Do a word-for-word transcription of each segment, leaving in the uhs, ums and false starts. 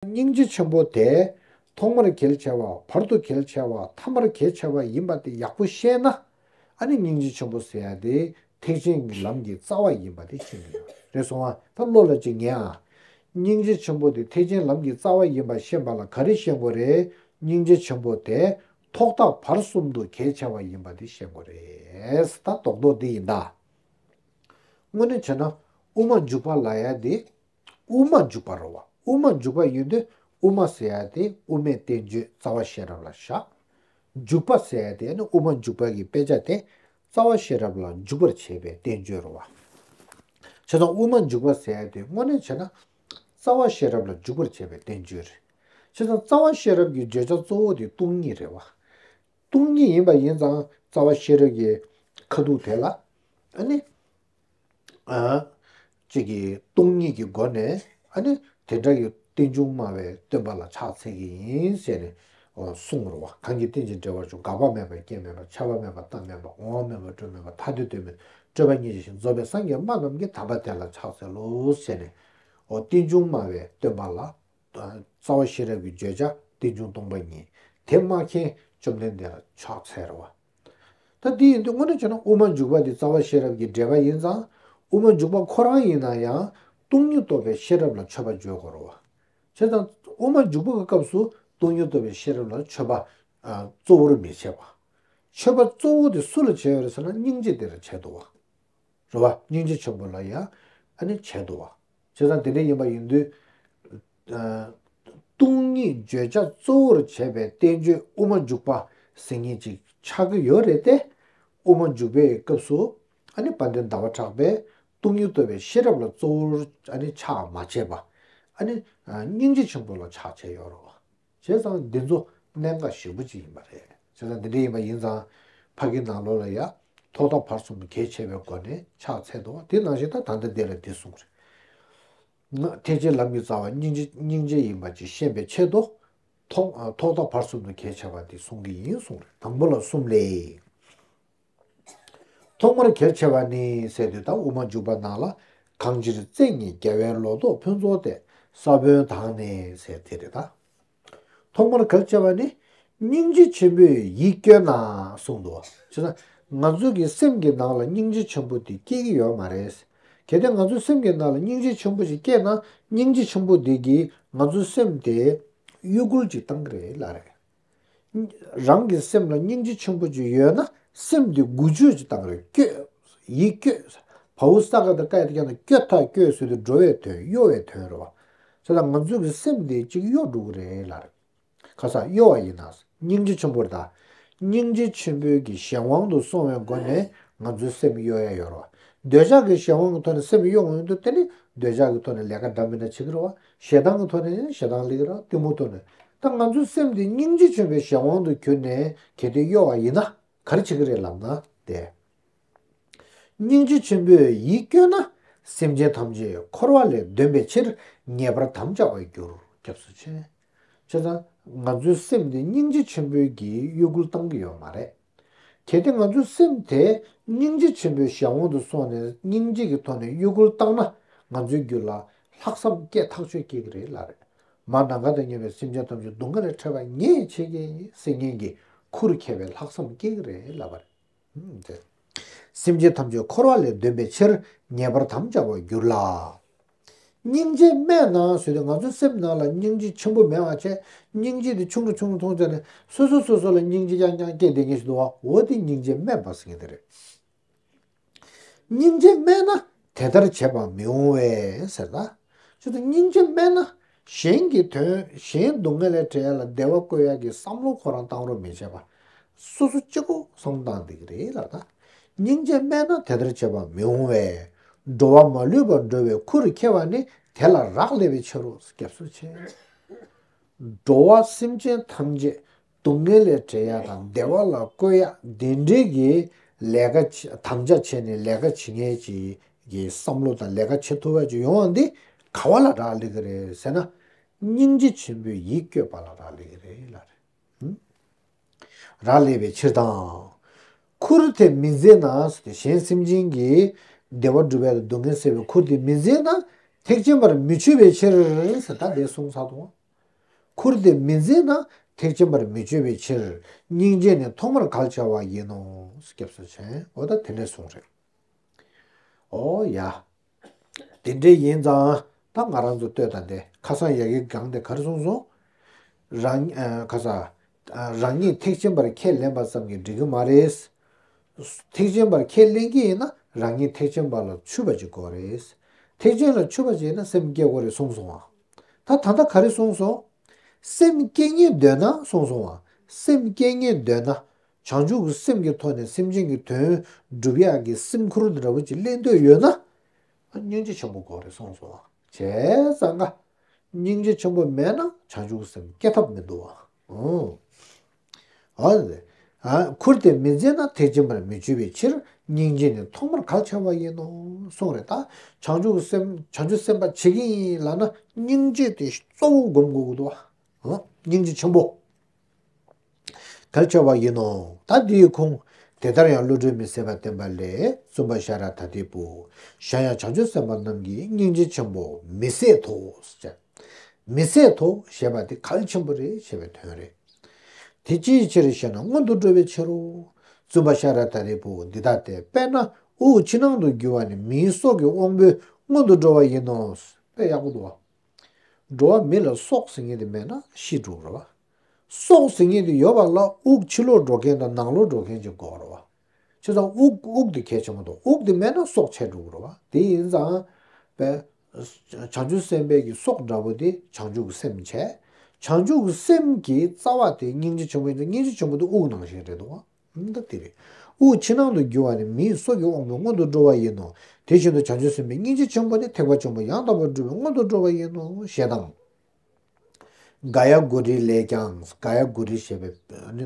སྙིང་རྗེ་ཆེན་པོ་དེ་ཐོག་མར་གལ་ཆེ་བ། བར་དུ་གལ་ཆེ་བ། ཐ་མར་གལ་ཆེ་བ་ཡིན་པ་དེ་ཡག་པོ་ཤེས་ན། ཨ་ནི་སྙིང་རྗེ་ཆེན་པོ་ཟེར་ཡ་དེ་ཐེག་ཆེན་གྱི་ལམ་གྱི་རྩ་བ་ཡིན་པ་དེ་ཤེས་ཀྱི་ཡོད་རེད། སོང་ང་ད་བློ་ལ་ཅིག་ངེས་ཨ། སྙིང་རྗེ་ཆེན་པོ་དེ་ཐེག་ཆེན་ལམ་གྱི་རྩ་བ་ཡིན་པ་ཤེས་པ་ལ་ག་རེ་ཤེས་དགོས་རེད། སྙིང་རྗེ་ཆེན་པོ་དེ་ཐོག་མཐའ་བར་གསུམ་དུ་གལ་ཆེ་བ་ཡིན་པ་དེ་ཤེས་དགོས་རེད། ད་རྡོག་རྡོག་དེ་ཡིན་ད། དངོས་གནས་བྱས་ན་དབུ་མ་འཇུག་པ་ལབ་ཡ་དེ། དབུ་མ་འཇུག་པ་རེད་བ། དབུ་མ་འཇུག་པ་ཡིན་དུས་དབུ་མ་ཟེར་ཡ་དེ་དབུ་མའི་བསྟན་བཅོས་རྩ་བ་ཤེས་རབ་ལ་བཞག་འཇུག་པ་ཟེར་ཡ་དེ་ནི་དབུ་མ་འཇུག་པ་གི་དཔེ་ཆ་དེ་རྩ་བ་ཤེས་རབ་ལ་འཇུག་པར་བྱེད་པའི་བསྟན་བཅོས་རེད་བ། བྱས་ཙང་དབུ་མ་འཇུག་པ་ཟེར་ཡ་དེ་དངོས་གནས་བྱས་ན་རྩ་བ་ཤེས་རབ་ལ་འཇུག་པར་བྱེད་པའི་བསྟན་བཅོས་རེད། བྱས་ཙང་རྩ་བ་ཤེས་རབ་ཀྱི་བརྗོད་བྱ་གཙོ་བོ་དེ་སྟོང་ཉིད་རེད་བ། སྟོང་ཉིད་ཡིན་པ་ཡིན་ཙང་རྩ་བ་ཤེས་རབ་ཀྱི་ཁ་ཐུག་དེ་ལ་ཨ་ནི། ཨ། གཅིག་གིས་སྟོང་ཉིད་ཀྱི་སྒོ་ནས་ཨ་ནི་དེ་འདྲ་གི་རྟེན་འབྱུང་སྨྲ་བའི་སྟོན་པ་ལ་ཕྱག་འཚལ་གྱི་ཡིན་ཟེར་ནས་གསུངས་རེད་བ། གང་གིས་རྟེན་ཅིང་འབྲེལ་བར་འབྱུང་། འགག་པ་མེད་པ་སྐྱེ་མེད་པ། ཆགས་པ་མེད་པ་རྟག་མེད་པ། འོང་བ་མེད་པ་འགྲོ་མེད་པ། ཐ་དད་དོན་མེད་སྤྲོས་པ་སྙེད་ཅིང་གཟོད་པའི་སངས་རྒྱས་སྨྲ་རྣམས་ཀྱིས། དམ་པ་དེ་ལ་ཕྱག་འཚལ་ལོ་ཟེར་ནས་རྟེན་འབྱུང་སྨྲ་བའི་སྟོན་པ་ལ། རྩ་བ་ཤེས་རབ་ཀྱི་བརྗོད་བྱ་རྟེན་འབྱུང་སྟོང་པ་ཉིད་དེ་སྨྲ་མཁན་བཅོམ་ལྡན་འདས་ལ་ཕྱག་འཚལ་རེད་བ། ད་དེ་ཡིན་དུས་དངོས་གནས་བྱས་ན་དབུ་མ་འཇུག་པ་དེ་རྩ་བ་ཤེས་རབ་ཀྱི་འགྲེལ་པ་ཡིན་ཙང་། དབུ་མ་འཇུག་པ་ཁོ་རང་ཡིན་ན་ཡང་སྟོང་ཉིད་རྟོགས་པའི་ཤེས་རབ་ལ་མཆོད་པ་བརྗོད་དགོས་རེད་བ། བྱས་ཙང་དབུ་མ་འཇུག་པ་གི་སྐབས་སུ་སྟོང་ཉིད་རྟོགས་པའི་ཤེས་རབ་ལ་མཆོད་པ་གཙོ་བོར་མི་བྱེད་པ། མཆོད་པ་གཙོ་བོ་དེ་སུ་ལ་བྱས་ཡོད་རེད་ཟེར་ན་སྙིང་རྗེ་དེ་ལ་བྱས་འདུག་བ། རེད་བ། སྙིང་རྗེ་ཆེན་པོ་ལ་ཡང་ཨ་ནི་བྱས་འདུག་བ། བྱས་ཙང་དེ་འདྲ་ཡིན་པ་ཡིན་དུས། ཨ། སྟོང་ཉིད་བརྗོད་བྱ་གཙོ་བོར་བྱས་པའི་བསྟན་བཅོས་དབུ་མ་འཇུག་པ་ཟེར་མཁན་ཅིག་ཆགས་ཀྱི་ཡོད་རེད་དེ། དབུ་མ་འཇུག་པའི་སྐབས་སུ་ཨ་ནི་དཔལ་ལྡན་ཟླ་བ་གྲགས་པས་སྟོང་ཉིད་རྟོགས་པའི་ཤེས་རབ་ལ་གཙོ་བོར་ཨ་ནི་ཕྱག་མ་བྱས་པ། ཨ་ནི་སྙིང་རྗེ་ཆེན་པོ་ལ་ཕྱག་བྱས་ཡོད་རེད་བ། བྱས་ཙང་འདི་ཚོ་གནད་འགག་ཞེ་པོ་ཅིག་ཡིན་པ་རེད། བྱས་ཙང་འདི་འདྲ་ཡིན་པ་ཡིན་ཙང་། ཕ་གི་ནང་ལོགས་ལ་ཡ་ཐོག་མཐའ་བར་གསུམ་དུ་གལ་ཆེ་བའི་སྒོ་ནས་ཕྱག་འཚལ་འདུག་བ། དེ་ནང་བཞིན་ད་ད་ལྟ་འདི་ལ་འདི་གསུངས་རེད། ང་ཐེག་ཆེན་ལམ་གྱི་རྩ་བ་སྙིང་རྗེ་སྙིང་རྗེ་ཡིན་པ་ཅིག་ཤེས་པའི་ཆེད་དུ། ཐོག་ཐོག་མཐའ་བར་གསུམ་དུ་གལ་ཆེ་བ་འདི་གསུང་གི་ཡིན་གསུངས་རེད། དང་པོ་ལ་གསུམ་ལས། ཐོག་མར་གལ་ཆེ་བ་ནི་ཟེར་དུས་ད་དབུ་མ་འཇུག་པ་ནང་ལ། གང་ཕྱིར་བརྩེ་ཉིད་རྒྱལ་བའི་ལོ་ཏོག་ཕུན་ཚོགས་ཏེ། ས་བོན་དག་ནི་ཟེར་དེ་རེད་ད། ཐོག་མར་གལ་ཆེ་བ་ནི། སྙིང་རྗེ་ཆེན་པོས་ཡིད་བསྐྱོད་ན་གསུངས་འདུག་བ། བྱས་ན་ང་ཚོ་གི་སེམས་ཀྱི་ནང་ལ་སྙིང་རྗེ་ཆེན་པོ་དེ་སྐྱེ་གི་ཡོད་མ་རེད། གལ་ཏེ་ང་ཚོའི་སེམས་ཀྱི་ནང་ལ་སྙིང་རྗེ་ཆེན་པོ་ཞིག་སྐྱེས་ན་སྙིང་རྗེ་ཆེན་པོ་དེ་གིས་ང་ཚོའི་སེམས་དེ་གཡོ་འགུལ་ཅིག་བཏང་གི་རེད་ལབ་རེད། རང་གི་སེམས་ལ་སྙིང་རྗེ་ཆེན་པོ་ཅིག་ཡོད་ན་སེམས་དེ་འགུལ་སྐྱོད་ཅིག་བཏང་གི་རེད། བསྐྱོད། ཡིད་བསྐྱོད། བའུ་ས་ག་ད་ཀ་ཡ་ད་ཀྱ་ན་བསྐྱོད་ཐག་བསྐྱོད་ཟེར་དུས་འགྲོ་བའི་དོན་གཡོ་བའི་དོན་རེད་བ། བྱས་ཙང་ང་ཚོ་གི་སེམས་དེ་ཅིག་གཡོ་འགྲོ་གི་རེད་ལབ་རེད། ཁ་སང་གཡོ་བ་ཡིན་ན། སྙིང་རྗེ་ཆེན་པོ་རེད་ད། སྙིང་རྗེ་ཆེན་པོའི་གི་གཞན་དབང་དུ་སོང་བའི་སྒོ་ནས་ང་ཚོའི་སེམས་གཡོ་ཡ་ཡོད་རེད་བ། འདོད་ཆགས་ཀྱི་གཞན་དབང་གི་ཐོག་ནས་སེམས་གཡོ་འོང་དུས་དེ་ནི་འདོད་ཆགས་ཀྱི་ཐོག་ནས་ལས་ཀ་འདྲ་མི་འདྲ་བྱེད་ཀྱི་རེད་བ། ཞེ་སྡང་གི་ཐོག་ནས་ནི་ཞེ་སྡང་སླེབས་ཀྱི་རེད་བ། གཏི་མུག་ཐོག་ནས། ད་ང་ཚོའི་སེམས་དེ་སྙིང་རྗེ་ཆེན་པོའི་གཞན་དབང་དུ་གྱུར་ནས་གལ་ཏེ་གཡོ་བ་ཡིན་ན་ག་རེ་བྱེད་ཀྱི་རེད་ལབ་ན་དེ། སྙིང་རྗེ་ཆེན་པོས་ཡིད་བསྐྱོད་ན། སེམས་ཅན་ཐམས་ཅད་འཁོར་བ་ལས་འདོན་པའི་ཕྱིར། ངེས་པར་དམ་བཅའ་བར་འགྱུར། སྐྱབས་སུ་མཆི། བྱས་ཙང་ང་ཚོའི་སེམས་དེ་སྙིང་རྗེ་ཆེན་པོའི་གིས་གཡོ་འགུལ་བཏང་གི་ཡོད་མ་རེད། གལ་ཏེ་ང་ཚོའི་སེམས་དེ་སྙིང་རྗེ་ཆེན་པོའི་གཞན་དབང་དུ་སོང་ནས་སྙིང་རྗེ་གི་ཐོག་ནས་གཡོ་འགུལ་བཏང་ན་ང་ཚོའི་རྒྱུད་ལ་ལྷག་བསམ་སྐྱེ་ཐག་ཆོད་སྐྱེ་གི་རེད་ལབ་རེད། མ་ནམ་མཁའ་དང་མཉམ་པའི་སེམས་ཅན་ཐམས་ཅད་སྡུག་བསྔལ་ལས་ཕྲད་པ་ངས་བྱེད་ཀྱི་ཡིན་ཟེར་མཁན་གྱི་ཁུར་ཁྱེར་བའི་ལྷག་བསམ་སྐྱེ་གི་རེད་ལབ་པ་རེད། སེམས་ཅན་ཐམས་ཅད་འཁོར་བ་ལས་འདོན་པའི་ཕྱིར་ངེས་པར་དམ་བཅའ་བར་འགྱུར་ལ། སྙིང་རྗེ་སྨྲས་ན་ཟེར་དུས་ང་ཚོའི་སེམས་ནང་ལ་སྙིང་རྗེ་ཆེན་པོ་མེད་པ་བྱས་སྙིང་རྗེ་དེ་ཆུང་རུ་ཆུང་རུ་མཐོང་བྱས་ནས་སོ་སོ་སོ་སོ་ལ་སྙིང་རྗེ་རྐྱང་རྐྱང་སྐྱེས་བསྡད་མཁན་ཞིག་འདུག་བ། འོ་དེ་སྙིང་རྗེ་སྨྲས་པ་ཟེར་མཁན་དེ་རེད། སྙིང་རྗེ་སྨྲས་ན་དེ་ལྟར་བྱེད་པ་མི་འོང་བས་ཟེར་ད། ཅི་ལྟར་སྙིང་རྗེ་སྨྲས་ན་གཞན་གྱི་དོན་གཞན་སྡུག་བསྔལ་ལས་བྲལ་ཡ་ལ་བདེ་བ་བཀོད་ཡ་གི་བསམ་བློ་ཁོ་རང་བཏང་རོགས་མི་བྱེད་པ། སོ་སོ་གཅིག་པོ་བསམ་བློ་བཏང་བསྡད་ཀྱི་རེད་ལབ་ད། སྙིང་རྗེ་སྨྲས་ན་དེ་ལྟར་བྱེད་པ་མི་འོང་བས། འགྲོ་བ་མ་ལུས་པར་འགྲོ་བའི་ཁུར་ཁྱེར་བ་ནི་དེ་ལ་རག་ལས་པའི་ཕྱིར་རོ། སྐྱབས་སུ་མཆི། འགྲོ་བ་སེམས་ཅན་ཐམས་ཅད་སྡུག་བསྔལ་ལས་བྲལ་ཡ་དང་བདེ་བ་ལ་བཀོད་ཡ་དེ་འདྲའི་གི་ལས་ཀ་བྱེད་དམ་བཅའ་བྱས་ནས་ལས་ཀ་བྱེད་མཁན་ཅིག་གི་བསམ་བློ་དང་ལས་ཀ་བྱེད་ཐུབ་པ་ཅིག་ཡོང་བ་འདི་ག་བ་ལ་རག་ལས་ཀྱི་རེད་ཟེར་ན། སྙིང་རྗེ་ཆེན་པོས་ཡིད་བསྐྱོད་པ་ལ་རག་ལས་ཀྱི་རེད་ལབ་རེད། རག་ལས་པའི་ཕྱིར་དང་། ཁུར་དེ་མི་འཛད་ན་ཟེར་ཏེ་གཞན་སེམས་ཅན་གྱི་བདེ་བ་སྒྲུབ་པའི་སྡུག་བསྔལ་སེལ་བའི་ཁུར་དེ་མི་འཛད་ན་ཐེག་ཆེན་པར་མི་ཆུད་པའི་ཕྱིར་ཟེར་ད་དེ་གསུངས་ཚར་འདུག་ཁུར་ཏེ་མི་འཛིན་ན་ཐེག་ཆེན་པར་མི་སྤྱོད་པའི་ཕྱིར། སྙིང་རྗེ་ནི་ཐོག་མར་གལ་ཆེ་བ་ཡིན་ནོ། སྐྱབས་སུ་མཆི། འོ་ད་དེ་འདྲས་གསུངས་རེད། ཨོ་ཡ། དེ་འདྲས་ཡིན་ཙང་ད་ང་རང་ཚོ་ལྟོས་དང་དེ་ཁ་སང་ཡ་གི་སྒང་དེ་ག་རེ་གསུངས་སོང་། རང་ཨ་ཁ་ས་ཨ་རང་ཉིད་ཐེག་ཆེན་པར་ཁས་ལེན་པ་ཙམ་གྱིས་འགྲིག་གི་མ་རེད། ཐེག་ཆེན་པར་ཁས་ལེན་གྱི་ཡིན་ན་རང་ཉིད་ཐེག་ཆེན་པ་ལ་ཆུད་པ་ཅིག་དགོས་རེད། ཐེག་ཆེན་ལ་ཆུད་པ་ཅིག་ཡིན་ན་སེམས་བསྐྱེད་དགོས་རེད་གསུངས་སོང་ཨ། ད་ད་ལྟ་ག་རེ་གསུངས་སོང་། སེམས་བསྐྱེད་ཉིད་འདོད་ན་གསུངས་སོང་ཨ། སེམས་བསྐྱེད་ཉིད་འདོད་ན། བྱང་ཆུབ་ཀྱི་སེམས་ཀྱི་ཐོག་ནས་སེམས་ཅན་གྱི་དོན་སྒྲུབ་ཡག་གི་སེམས་ཁུར་འདྲ་བོ་ཅིག་ལེན་འདོད་ཡོད་ན། སྙིང་རྗེ་ཆེན་པོ་དགོས་རེད་གསུངས་སོང་། བྱས་ཙང་ཀ་སྙིང་རྗེ་ཆེན་པོ་མེད་ན་བྱང་ཆུབ་ཀྱི་སེམས་སྐྱེ་ཐབས་མི་འདུག་བ། ཨོ། ཨ་ཁུར་ཏེ་མི་འཛིན་ན་ཐེག་ཆེན་པར་མི་སྤྱོད་པའི་ཕྱིར། སྙིང་རྗེ་ནི་ཐོག་མར་གལ་ཆེ་བ་ཡིན་ནོ། གསུངས་རེད་ད། བྱང་ཆུབ་ཀྱི་སེམས་བྱང་ཆུབ་སེམས་དཔའ་བྱེད་ཀྱི་ཡིན་ལབ་ན་སྙིང་རྗེ་དེ་གཙོ་བོ་སྒོམ་དགོས་ཀྱི་འདུག་བ། ཨོ། སྙིང་རྗེ་ཆེན་པོ། གལ་ཆེ་བ་ཡིན་ནོ། ད་འདིའི་ཁུངས། དེ་ལྟར་ཡང་བློ་གྲོས་མི་ཟད་པ་བསྟན་པ་ལས། བཙུན་པ་ཤ་ར་དྭ་ཏིའི་བུ། གཞན་ཡང་བྱང་ཆུབ་སེམས་དཔའ་རྣམས་ཀྱིས་སྙིང་རྗེ་ཆེན་པོ་མི་ཟད་དོ། མི་ཟད་དོ་ཞེས་པ་དེ་གལ་ཆེན་པོ་རེད་ཞེས་པའི་དོན་རེད། དེ་ཅིའི་ཕྱིར་ཞེ་ན་སྔོན་དུ་འགྲོ་བའི་ཕྱིར་རོ། བཙུན་པ་ཤ་ར་དྭ་ཏིའི་བུ་འདི་ལྟ་སྟེ། དཔེར་ན་དབུགས་ཕྱི་ནང་དུ་རྒྱུ་བ་ནི་མིའི་སྲོག་གི་དབང་པོའི་སྔོན་དུ་འགྲོ་བ་ཡིན་ནོ། དཔེ་ཡག་པོ་འདུག་བ། འགྲོ་བ་མི་ལ་སྲོག་ཟེར་མཁན་དེ་མེད་ན་ཤི་འགྲོ་གི་རེད་བ། སྲོག་ཟེར་མཁན་དེ་ཡོད་པ་ལ་དབུགས་ཕྱི་ལོགས་འགྲོ་མཁན་དང་ནང་ལོགས་འགྲོ་མཁན་ཅིག་དགོས་རེད་བ། བྱས་ཙང་དབུགས་དབུགས་དེ་གལ་ཆེན་པོ་འདུག་དབུགས་དེ་མེད་ན་སྲོག་ཆད་འགྲོ་གི་རེད་བ། དེ་ཡིན་ཙང་པས་བྱང་ཆུབ་སེམས་དཔའི་གི་སྲོག་འདྲ་བོ་དེ་བྱང་ཆུབ་ཀྱི་སེམས་བྱས། བྱང་ཆུབ་ཀྱི་སེམས་ཀྱི་རྩ་བ་དེ་སྙིང་རྗེ་ཆེན་པོ་ཡིན་ཙང་སྙིང་རྗེ་ཆེན་པོ་དེ་དབུགས་ནང་བཞིན་རེད་འདུག་བ། ད་དེ་རེད། དབུགས་ཕྱི་ནང་དུ་རྒྱུ་བ་ནི་མིའི་སྲོག་གི་དབང་པོའི་སྔོན་དུ་འགྲོ་བ་ཡིན་ནོ། དེ་བཞིན་དུ་བྱང་ཆུབ་སེམས་དཔའི་སྙིང་རྗེ་ཆེན་པོ་ནི་ཐེག་པ་ཆེན་པོ་ཡང་དག་པར་སྒྲུབ་པའི་སྔོན་དུ་འགྲོ་བ་ཡིན་ནོ་ཞེས་དང་། ག་ཡ་གུ་རི་ལས་ཀྱང་། ག་ཡ་གུ་རི་ཞེས་པའི་ནི་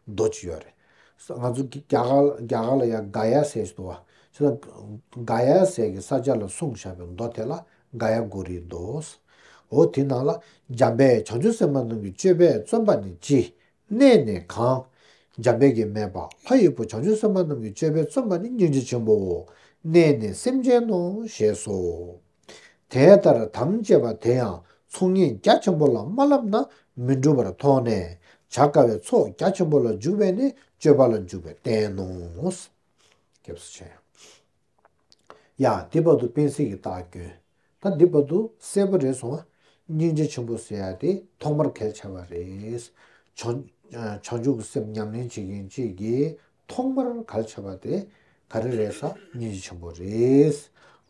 མདོ་ཅིག་ཡོད་རེད། ང་ཚོ་རྒྱ་གར་རྒྱ་གར་ལ་ཡང་ག་ཡ་ཟེར་ཞིག་འདུག་བ། ཆ་ཚང་ག་ཡ་ཟེར་གྱི་ས་ཆ་ལ་གསུངས་བཞག་པའི་མདོ་དེ་ལ་ག་ཡ་གུ་རི་འདུག་འོ་དེ་ནང་ལ་འཇམ་དཔལ་བྱང་ཆུབ་སེམས་དཔའ་རྣམས་ཀྱི་སྤྱོད་པས་བརྩོན་པ་ནི་ཅི། གནས་ནི་གང་། འཇམ་དཔལ་གྱིས་སྨྲས་པ། ལྷ་ཡི་བུ་བྱང་ཆུབ་སེམས་དཔའ་རྣམས་ཀྱི་སྤྱོད་པས་བརྩོན་པ་ནི་སྙིང་རྗེ་ཆེན་པོའོ། གནས་ནི་སེམས་ཅན་ནོ། ཞེས་སོ། དེ་ལྟར་དམ་བཅས་པ་དེ་ཡང་ཚོགས་གཉིས་རྒྱ་ཆེན་པོ་ལ་མ་བསླབས་ན་མི་འགྲུབ་པར་མཐོང་ནས། བྱ་དཀའ་བའི་ཚོགས་རྒྱ་ཆེན་པོ་ལ་འཇུག་པས་ནི་སྤྱོད་པ་ལ་འཇུག་པའི་རྟེན་ནོ། སྐྱབས་སུ་མཆི། ཡ། དེ་བར་དུ་སྤེན་སྲིད་ཀྱི་རྟགས་སྐྱོན། ད་འདི་བར་དུ་གསལ་པོ་རེད་སོང་ང་། སྙིང་རྗེ་ཆེན་པོ་ཟེར་ཡ་དེ་ཐོག་མར་གལ་ཆེ་བ་རེད། བྱང་བྱང་ཆུབ་ཀྱི་སེམས་ཉམས་ལེན་བྱེད་མཁན་གཅིག་གིས་ཐོག་མར་གལ་ཆེ་བ་དེ་ག་རེ་རེད་ཟེར་ན་སྙིང་རྗེ་ཆེན་པོ་རེད།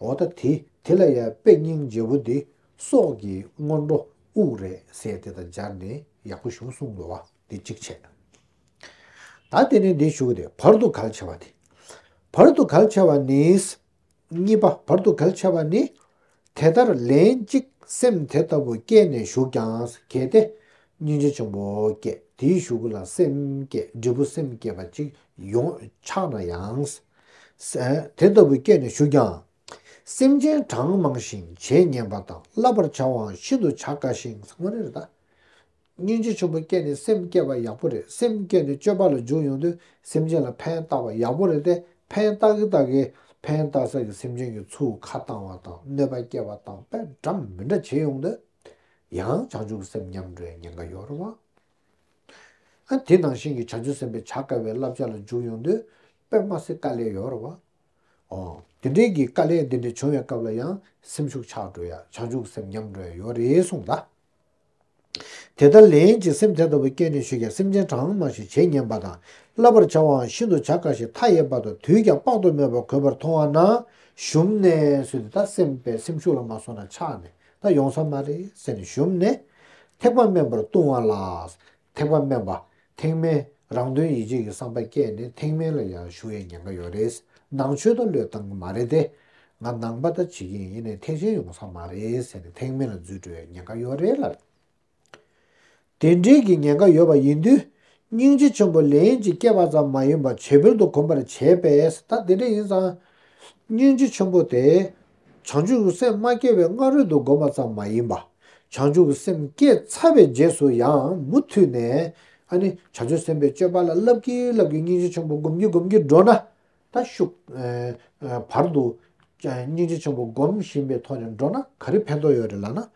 འོ་ད་དེ་དེ་ལ་ཡ་དཔེ་སྙིང་རྗེ་པོ་དེ་སྲོག་གི་སྔོན་འགྲོ་དབུགས་རེད་ཟེར་དེ་དང་སྦྱར་ནས་ཡག་པོ་ཞིག་གསུངས་འདུག་བ། དེ་གཅིག་བྱས། ད་དེ་ནས་འདི་ཞུ་གི་དེ་བར་དུ་གལ་ཆེ་བ་དེ། བར་དུ་གལ་ཆེ་བ་ནི། གཉིས་པ། བར་དུ་གལ་ཆེ་བ་ནི། དེ་ལྟར་ལན་གཅིག་སེམས་དེ་ལྟ་བུ་སྐྱེས་ནས་ཞུགས་ཀྱང་། གལ་ཏེ་སྙིང་རྗེ་ཆེན་པོ་སྐྱེས། དེའི་གཞུག་གུ་ལ་སེམས་བསྐྱེད། འབྲས་བུ་སེམས་བསྐྱེད་པ་ཅིག་ཡོང་ཆགས་ན་ཡང་། ས་དེ་ལྟ་བུ་སྐྱེས་ནས་ཞུགས་ཀྱང་། སེམས་ཅན་གྲངས་མང་ཞིང་བྱེད་ཉན་པ་དང་། བསླབ་པར་བྱ་བའང་ཤིན་ཏུ་བྱ་དཀའ་ཞིང་། ཟེར་བ་རེད་ད། སྙིང་རྗེ་ཆེན་པོ་སྐྱེས་ནས་སེམས་བསྐྱེད་པ་ཡག་པོ་རེད། སེམས་བསྐྱེད་ནས་སྤྱོད་པ་ལ་འཇུག་ཡོང་དུས་སེམས་ཅན་ལ་ཕན་བཏགས་པ་ཡག་པོ་རེད་དེ། ཕན་བཏགས་ཀྱི་བཏགས་ཀྱི་ཕན་བཏགས་ས་ཀྱི་སེམས་ཅན་གྱི་ཚུར་ཁ་བཏང་བ་དང་གནོད་པ་སྐྱེལ་བ་དང་དཔེ་འདྲ་མི་འདྲ་བྱེད་ཡོང་དུས་ཡང་བྱང་ཆུབ་སེམས་ཉམས་འགྲོ་ཡའི་ཉེན་ཁ་ཡོད་རེད་བ། ཨ་དེ་ནང་བཞིན་གྱི་བྱང་ཆུབ་སེམས་དཔའི་བྱ་དཀའ་བའི་བསླབ་བྱ་ལ་འཇུག་ཡོང་དུས་དཔེ་མ་སྲིད་དཀའ་ལས་ཡོད་རེད་བ། ཨོ། དེ་འདྲའི་གི་དཀའ་ལས་འདི་འདྲ་བྱུང་བའི་སྐབས་ལ་ཡང་སེམས་ཤུགས་ཆག་འགྲོ་ཡ། བྱང་ཆུབ་སེམས་ཉམས་འགྲོ་ཡ་ཡོད་རེད་གསུངས་ད། དེ་ལྟར་ལན་གཅིག་སེམས་དེ་ལྟ་བུ་སྐྱེས་ནས་ཞུགས་ཀྱང་། སེམས་ཅན་གྲངས་མང་ཞིང་བྱེད་ཉན་པ་དང་། བསླབ་པར་བྱ་བའང་ཤིན་ཏུ་བྱ་དཀའ་ཞིང་། མཐའ་ཡས་པ་དང་དུས་ཀྱང་དཔག་ཏུ་མེད་པར་དགོས་པར་མཐོང་བ་ན། ཞུམ་ནས་ཟེར་དུས་ད་སེམས་པའི་སེམས་ཤུགས་ལ་མ་སོང་ན་ཆག་ནས་ད་ཡོང་ས་མ་རེད་ཟེར་ནས་ཞུམ་ནས། ཐེག་པ་དམན་པར་ལྟུང་བ་ལ། ཐེག་པ་དམན་པ། ཐེག་དམན་རང་དོན་ཡིད་བྱེད་ཀྱི་བསམ་པ་སྐྱེས་ནས་ཐེག་དམན་ལ་ཡང་ཞུགས་ཡའི་ཉེན་ཁ་ཡོད་རེད། ནང་ཆོས་ད་བློས་བཏང་གི་མ་རེད་དེ། ང་ནང་པ་ད་བྱེད་ཀྱི་ཡིན། ཡིན་ནའི་ཐེག་ཆེན་ཡོང་ས་མ་རེད་ཟེར་ནས་ཐེག་དམན་ལ་འཛུལ་འགྲོ་ཡའི་ཉེན་ཁ་ཡོད་རེད་ལབ། དེ་འདྲའི་གི་ཉེན་ཁ་ཡོད་པ་ཡིན་དུས། སྙིང་རྗེ་ཆེན་པོ་ལན་གཅིག་སྐྱེས་པ་ཙམ་མ་ཡིན་པར་བྱེ་བལ་དུ་གོམས་པར་བྱེད་པས། ད་དེ་འདྲ་ཡིན་ཙང་། སྙིང་རྗེ་ཆེན་པོ་དེ། བྱང་ཆུབ་ཀྱི་སེམས་མ་སྐྱེས་པའི་སྔ་རོལ་དུ་བསྒོམས་པ་ཙམ་མ་ཡིན་པ། བྱང་ཆུབ་ཀྱི་སེམས་སྐྱེས་ཚར་བའི་རྗེས་སུ་ཡང་མུ་མཐུད་ནས། ཨ་ནི་བྱང་ཆུབ་སེམས་དཔའི་སྤྱོད་པ་ལ་བསླབ་ཀྱིན་བསླབ་ཀྱིན་སྙིང་རྗེ་ཆེན་པོ་སྒོམ་གྱིན་སྒོམ་གྱིན་འགྲོ་ན། ད་ཤུགས། ཨ་ཨ་བར་དུ། སྙིང་རྗེ་ཆེན་པོ་སྒོམ་བཞིན་པའི་ཐོག་ནས་འགྲོ་ན་ག་རེ་ཕན་ཐོགས་ཡོད་རེད་ལབ་ན།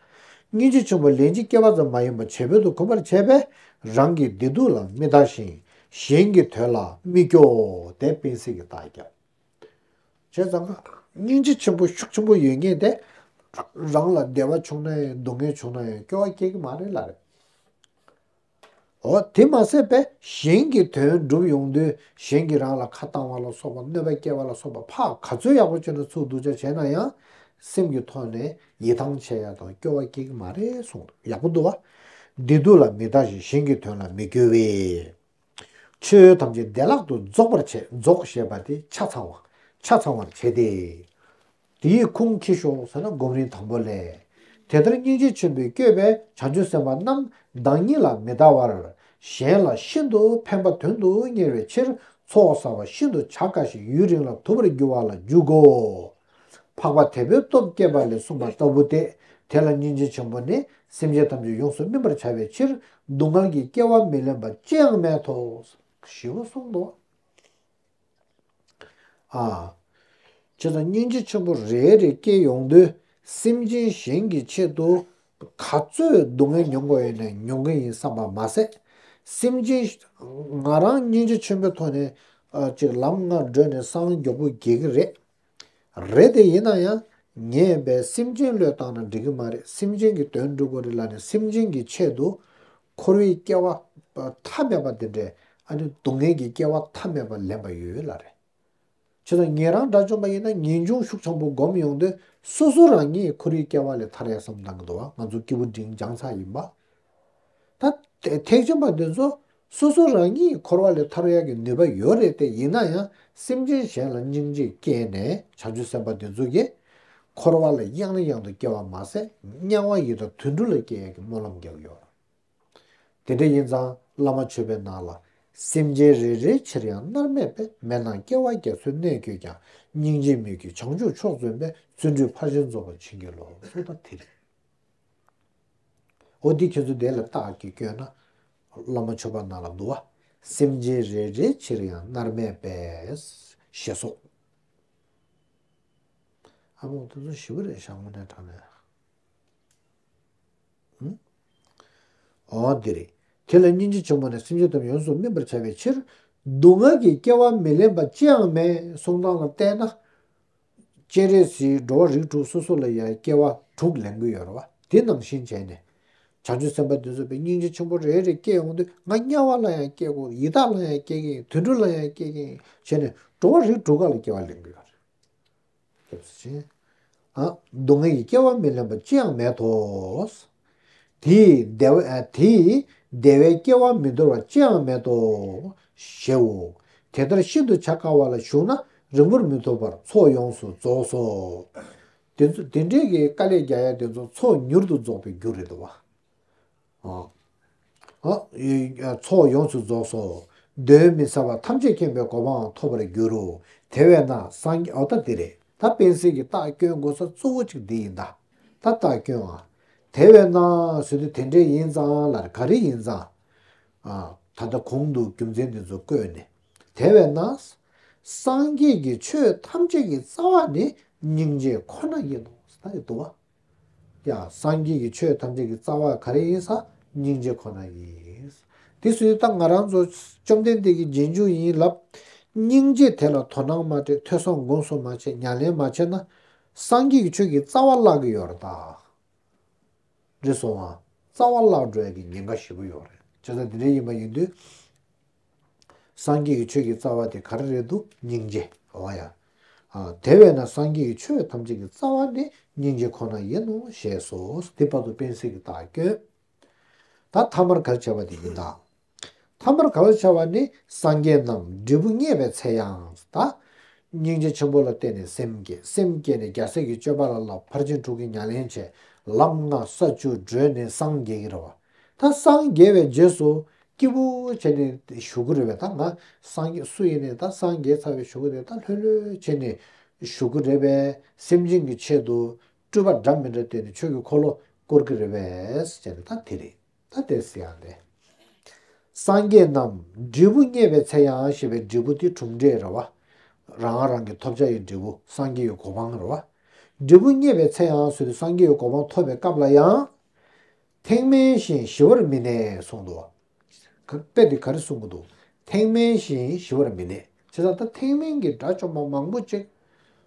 སྙིང་རྗེ་ཆེན་པོ་ལན་གཅིག་སྐྱེ་བ་ཙམ་མ་ཡིན་པར་བྱེད་པོ་དུ་གོམས་པར་བྱས་པས་རང་གི་བདེ་སྡུག་ལ་མི་ལྟ་ཞིང་གཞན་གྱི་དོན་ལ་མི་སྐྱོ། དེ་དཔེ་སྲིད་ཀྱི་རྟགས་ཀྱང་བྱས་ཙང་ཀ་སྙིང་རྗེ་ཆེན་པོ་ཤུགས་ཆེན་པོ་ཡོད་མཁན་དེ་རང་ལ་བདེ་བ་བྱུང་ན་ཡང་སྡུག་བསྔལ་བྱུང་ན་ཡང་སྐྱོ་བ་སྐྱེ་གི་མ་རེད་ལ་རེད། འོ་དེ་མ་ཟད་པས་གཞན་གྱི་དོན་སྒྲུབ་ཡོང་དུས་གཞན་གྱིས་རང་ལ་ཁ་བཏང་བ་ལ་སོགས་པ་གནོད་པ་སྐྱེལ་བ་ལ་སོགས་པ་ཕར་ག་ཚོད་ཡག་པོ་བྱས་ན་ཚུར་སྡུག་ཅག་བྱས་ན་ཡང་སེམས་ཀྱི་ཐོག་ནས་ཡིད་ཐང་ཆད་ཡ་དང་སྐྱོ་བ་སྐྱེ་གི་མ་རེད་གསུངས་ཡག་པོ་འདུག་བ། བདེ་སྡུག་ལ་མི་ལྟ་ཞིང་གཞན་གྱི་དོན་ལ་མི་སྐྱོ་བས། ཆོས་ཐམས་ཅད་བདེ་བླག་ཏུ་རྫོགས་པར་བྱེད་རྫོགས་ཞེས་པ་དེ་ཆ་ཚང་བ་ཆ་ཚང་བར་བྱེད་དེ། དེའི་ཁུངས་ཁྱི་ཤོག་ཟེར་ན་སྒོམ་རིམ་དང་པོ་ལས། དེ་ལྟར་སྙིང་རྗེ་ཆེན་པོས་བསྐྱོད་པའི་བྱང་ཆུབ་སེམས་དཔའ་རྣམས་བདག་ཉིད་ལ་མི་ལྟ་བར། གཞན་ལ་ཤིན་ཏུ་ཕན་པ་དོན་དུ་གཉེར་བའི་ཕྱིར་ཚོགས་བསགས་པ་ཤིན་ཏུ་བྱ་དཀའ་ཞིང་ཡུན་རིང་ལ་ཐུབ་པར་འགྱུར་བ་ལ་འཇུག་གོ། འཕགས་པ་དེ་བས་སྟོབས་བསྐྱེད་པ་ལས་གསུངས་པ་ལྟ་བུ་སྟེ། དེ་ལ་སྙིང་རྗེ་ཆེན་པོ་ནི་སེམས་ཅན་ཐམས་ཅད་ཡོངས་སུ་སྨིན་པར་བྱ་བའི་ཕྱིར་སྡུག་བསྔལ་གྱི་སྐྱེ་བ་མི་ལེན་པ་ཅི་ཡང་མེད་དོ། ཞེས་གསུངས་འདུག་ཨ། བྱས་ཙང་སྙིང་རྗེ་ཆེན་པོ་རེ་རེ་སྐྱེ་ཡོང་དུས་སེམས་ཅན་གཞན་གྱི་ཆེད་དུ་ག་ཚོད་སྡུག་བསྔལ་མྱོང་དགོས་ཡོད་ནའི་མྱོང་གི་ཡིན་བསམ་པ་མ་ཟད། སེམས་ཅན་ང་རང་སྙིང་རྗེ་ཆེན་པོའི་ཐོག་ནས་ཨ་ཅིག་ལམ་ལྔ་བགྲོད་ནས་སངས་མགྱོགས་པོ་རྒྱས་ཀྱི་རེད། རེད་དེ་ཡིན་ན་ཡང་ངས་བས་སེམས་ཅན་བློས་བཏང་ན་འགྲིག་གི་མ་རེད། སེམས་ཅན་གྱི་དོན་སྒྲུབ་དགོས་རེད་ལབ་ནས་སེམས་ཅན་གྱི་ཆེད་དུ་འཁོར་བའི་སྐྱེ་བ་མཐའ་མེད་པ་འདི་འདྲའི་ཨ་ནི་སྡུག་བསྔལ་གྱི་སྐྱེ་བ་མཐའ་མེད་པ་ལེན་པ་ཡོད་ལ་རེད། བྱས་ཙང་ཉན་རང་དགྲ་བཅོམ་པ་ཡིན་ན་ངེས་འབྱུང་ཤུགས་ཆེན་པོ་སྒོམ་ཡོང་དུས་སོ་སོ་རང་ཉིད་འཁོར་བའི་སྐྱེ་བ་ལས་ཐར་ཡ་བསམ་བཏང་གི་འདུག་བ། ང་ཚོ་སྐྱེས་བུ་འབྲིང་སྦྱངས་ཚར་ཡིན་པ། ད་ཐེག་ཆེན་པ་འདི་ཚོ་སོ་སོ་རང་ཉིད་འཁོར་བ་ལས་ཐར་ཡག་གི་ནུས་པ་ཡོད་རེད་དེ། ཡིན་ན་ཡང་སེམས་ཅན་གཞན་ལ་སྙིང་རྗེ་སྐྱེས་ནས་བྱང་ཆུབ་སེམས་དཔའ་འདི་ཚོ་གིས་འཁོར་བ་ལ་ཡང་ནས་ཡང་དུ་སྐྱེ་བ་མ་ཟད་དམྱལ་བ་ཡི་དྭགས་དུད་འགྲོ་ལ་སྐྱེ་ཡག་གི་སྨོན་ལམ་རྒྱག་ཡོད། དེ་འདྲ་ཡིན་ཙང་བླ་མ་མཆོད་པའི་ནང་ལ། སེམས་ཅན་རེ་རེའི་ཕྱིར་ཡང་མནར་མེད་པས། མེད་ན་སྐྱེ་བ་རྒྱ་མཚོའི་གནས་བསྐྱོད་ཀྱང་། སྙིང་རྗེས་མི་བསྐྱོད་བྱང་ཆུབ་མཆོག་བརྩོན་པས། བརྩོན་འགྲུས་ཕར་ཕྱིན་རྫོགས་པར་བྱིན་གྱིས་རློབས། ཟེར་ད་དེ་རེད། འོ་འདི་ཁྱེད་ཚོ་དེ་ལ་རྟགས་ཀྱིས་བསྐྱོན་ན། བླ་མ་མཆོད་པ་ནང་ལ་འདུག་བ། སེམས་ཅན་རེ་རེའི་ཕྱིར་ཡང་མནར་མེད་པས། ཞེས་སོགས། ཨ་མོ་དེ་ཚོ་ཞི་བ་རེད་ཤག་དངོས་གནས་དྲང་གནས། ཨང་། འོ་འདི་རེད། དེ་ལ་སྙིང་རྗེ་ཆེན་པོ་ནི་སེམས་ཅན་ཐམས་ཅད་ཡོངས་སུ་སྨིན་པར་བྱ་བའི་ཕྱིར། སྡུག་བསྔལ་གྱི་སྐྱེ་བ་མི་ལེན་པ་ཅི་ཡང་མེད་གསུང་སྟངས་ལ་བལྟས་ན། སྤྱན་རས་གཟིགས་འགྲོ་བ་རིགས་དྲུག་སོ་སོ་ལ་ཡང་སྐྱེ་བ་དྲུག་ལེན་གྱི་ཡོད་རེད་བ། དེ་ནང་བཞིན་བྱས་ནས། བྱང་ཆུབ་སེམས་དཔའ་འདི་ཚོ་པའི་སྙིང་རྗེ་ཆེན་པོ་རེ་རེ་སྐྱེ་ཡོང་དུས་ང་དམྱལ་བ་ལ་ཡང་སྐྱེ་གོ། ཡི་དྭགས་ལ་ཡང་སྐྱེ་གི་ཡིན། དུད་འགྲོ་ལ་ཡང་སྐྱེ་གི་ཡིན་བྱས་ནས་འགྲོ་བ་རིགས་དྲུག་ག་ལ་སྐྱེ་བ་ལེན་གྱི་ཡོད་རེད། སྐྱབས་སུ་མཆི། ཨ། སྡུག་བསྔལ་གྱི་སྐྱེ་བ་མི་ལེན་པ་ཅི་ཡང་མེད་དོ། དེས་བདེ་བ་ཨ། དེས་བདེ་བའི་སྐྱེ་བ་མི་འདོར་བ་ཅི་ཡང་མེད་དོ། ཞེའོ། དེ་ལྟར་ཤིན་ཏུ་བྱ་དཀའ་བ་ལ་ཞུགས་ན་རིང་པོར་མི་ཐུབ་པར་ཚོགས་ཡོངས་སུ་རྫོགས་སོ། དེ་ཚོ་དེ་འདྲའི་གི་དཀའ་ལས་རྒྱག་ཡ་དེ་ཚོ་ཚོགས་མྱུར་དུ་རྫོགས་པའི་རྒྱུ་རེད་དོ། ཨ། ཨ། ཚོགས་ཡོངས་སུ་རྫོགས་སོ། གདོན་མི་ཟ་བ་ཐམས་ཅད་མཁྱེན་པའི་གོ་འཕང་ཐོབ་པར་འགྱུར་རོ། དེ་བས་ན་སངས་རྒྱས་འོ་ད་འདི་རེད། ད་དཔེ་སྲིད་ཀྱི་རྟགས་སྐྱོན་དགོས་ས་གཙོ་བོ་གཅིག་འདི་ཡིན་ད། ད་རྟགས་སྐྱོན་ཨ། དེ་བས་ན་ཟེར་དུས་དེ་འདྲས་ཡིན་ཙང་ལ་ག་རེ་ཡིན་ཙང་། ཨ། ད་ལྟ་གོང་དུ་རྒྱུ་མཚན་འདི་ཚོ་བཀོད་ནས། དེ་བས་ན། སངས་རྒྱས་ཀྱི་ཆོས་ཐམས་ཅད་ཀྱི་རྩ་བ་ནི་སྙིང་རྗེ་ཁོ་ན་ཡིན་ནོ། ད་ཡོད་དོ། ཡ། སངས་རྒྱས་ཀྱི་ཆོས་ཐམས་ཅད་ཀྱི་རྩ་བ་ག་རེ་ཡིན་ས། སྙིང་རྗེ་ཁོ་ན་ཡིན། དེ་སུའི་ད་ང་རང་ཚོ་བཅོམ་ལྡན་འདས་ཀྱི་རྗེས་འཇུག་ཡིན་ལབ། སྙིང་རྗེ་དེ་ལ་དོ་སྣང་མ་སྤྲད། ཐོས་བསམ་སྒོམ་གསུམ་མ་བྱས། ཉམས་ལེན་མ་བྱས་ན། སངས་རྒྱས་ཀྱི་ཆོས་ཀྱི་རྩ་བ་བརླག་གི་ཡོད་རེད་ད། རེད་སོང་ཨ། རྩ་བ་བརླག་འགྲོ་ཡ་གི་ཉེན་ཁ་ཞེ་པོ་ཡོད་རེད། བྱས་ཙང་དེ་འདྲ་ཡིན་པ་ཡིན་དུས། སངས་རྒྱས་ཀྱི་ཆོས་ཀྱི་རྩ་བ་དེ་ག་རེ་རེད་འདུག་སྙིང་རྗེ། འོ་ཡ། ཨ། དེ་བས་ན་སངས་རྒྱས་ཀྱི་ཆོས་ཐམས་ཅད་ཀྱི་རྩ་བ་ནི་སྙིང་རྗེ་ཁོ་ན་ཡིན་ནོ་ཞེས་སོ། དེ་བར་དུ་དཔེ་སྲིད་ཀྱི་རྟགས་སྐྱོན། ད་ཐ་མར་ག་རེ་བྱ་བ་དེ་ཡིན་ད། ཐ་མར་ག་རེ་བྱ་བ་ནི་སངས་རྒྱས་རྣམས་འབྲས་བུ་བརྙེས་པའི་ཚེ་ཡང་། ད། སྙིང་རྗེ་ཆེན་པོ་ལ་བརྟེན་ནས་སེམས་བསྐྱེད། སེམས་བསྐྱེད་ནས་རྒྱལ་སྲས་ཀྱི་སྤྱོད་པ་ལ་བསླབ། ཕར་ཕྱིན་དྲུག་གི་ཉམས་ལེན་བྱས། ལམ་ལྔ་ས་བཅུ་བགྲོད་ནས་སངས་རྒྱས་ཀྱི་རེད་བ། ད་སངས་རྒྱས་པའི་རྗེས་སུ་སྐྱིད་པོ་བྱས་ནས་བཞུགས་ཀྱི་རེད་བས། ད་ང་སངས་རྒྱས་སུ་ཡིན་ནའི་ད་སངས་རྒྱས་ཚར་བའི་གཞུག་གུ་དེ་ད་ལྷོད་ལྷོད་བྱས་ནས་བཞུགས་ཀྱི་རེད་པས། སེམས་ཅན་གྱི་ཆེད་དུ་སྤྲུལ་པ་འདྲ་མི་འདྲ་བསྟན་ནས་ཆོས་ཀྱི་འཁོར་ལོ་བསྐོར་གྱི་རེད་པས་ཟེར་ནས་ད་དེ་རེད། ད་དེ་ཟེར་ཡང་རེད། སངས་རྒྱས་རྣམས་འབྲས་བུ་བརྙེས་པའི་ཚེ་ཡང་ཞེས་པའི་འབྲས་བུ་དེ་གྲུབ་འབྲས་རེད་བ། རང་རང་གི་ཐོབ་བྱ་ཡི་འབྲས་བུ་སངས་རྒྱས་ཡི་གོ་འཕང་རེད་བ། འབྲས་བུ་བརྙེས་པའི་ཚེ་ཡང་ཟེར་དུས་སངས་རྒྱས་ཡི་གོ་འཕང་ཐོབ་པའི་སྐབས་ལ་ཡང་། ཐེག་དམན་ཞིང་ཞི་བར་མི་གནས་གསུངས་འདུག། ག- དཔེ་དེ་ག་རེ་གསུང་གི་འདུག། ཐེག་དམན་ཞིང་ཞི་བར་མི་གནས། བྱས་ཙང་ད་ཐེག་དམན་གྱི་དགྲ་བཅོམ་པ་མང་པོ་ཅིག་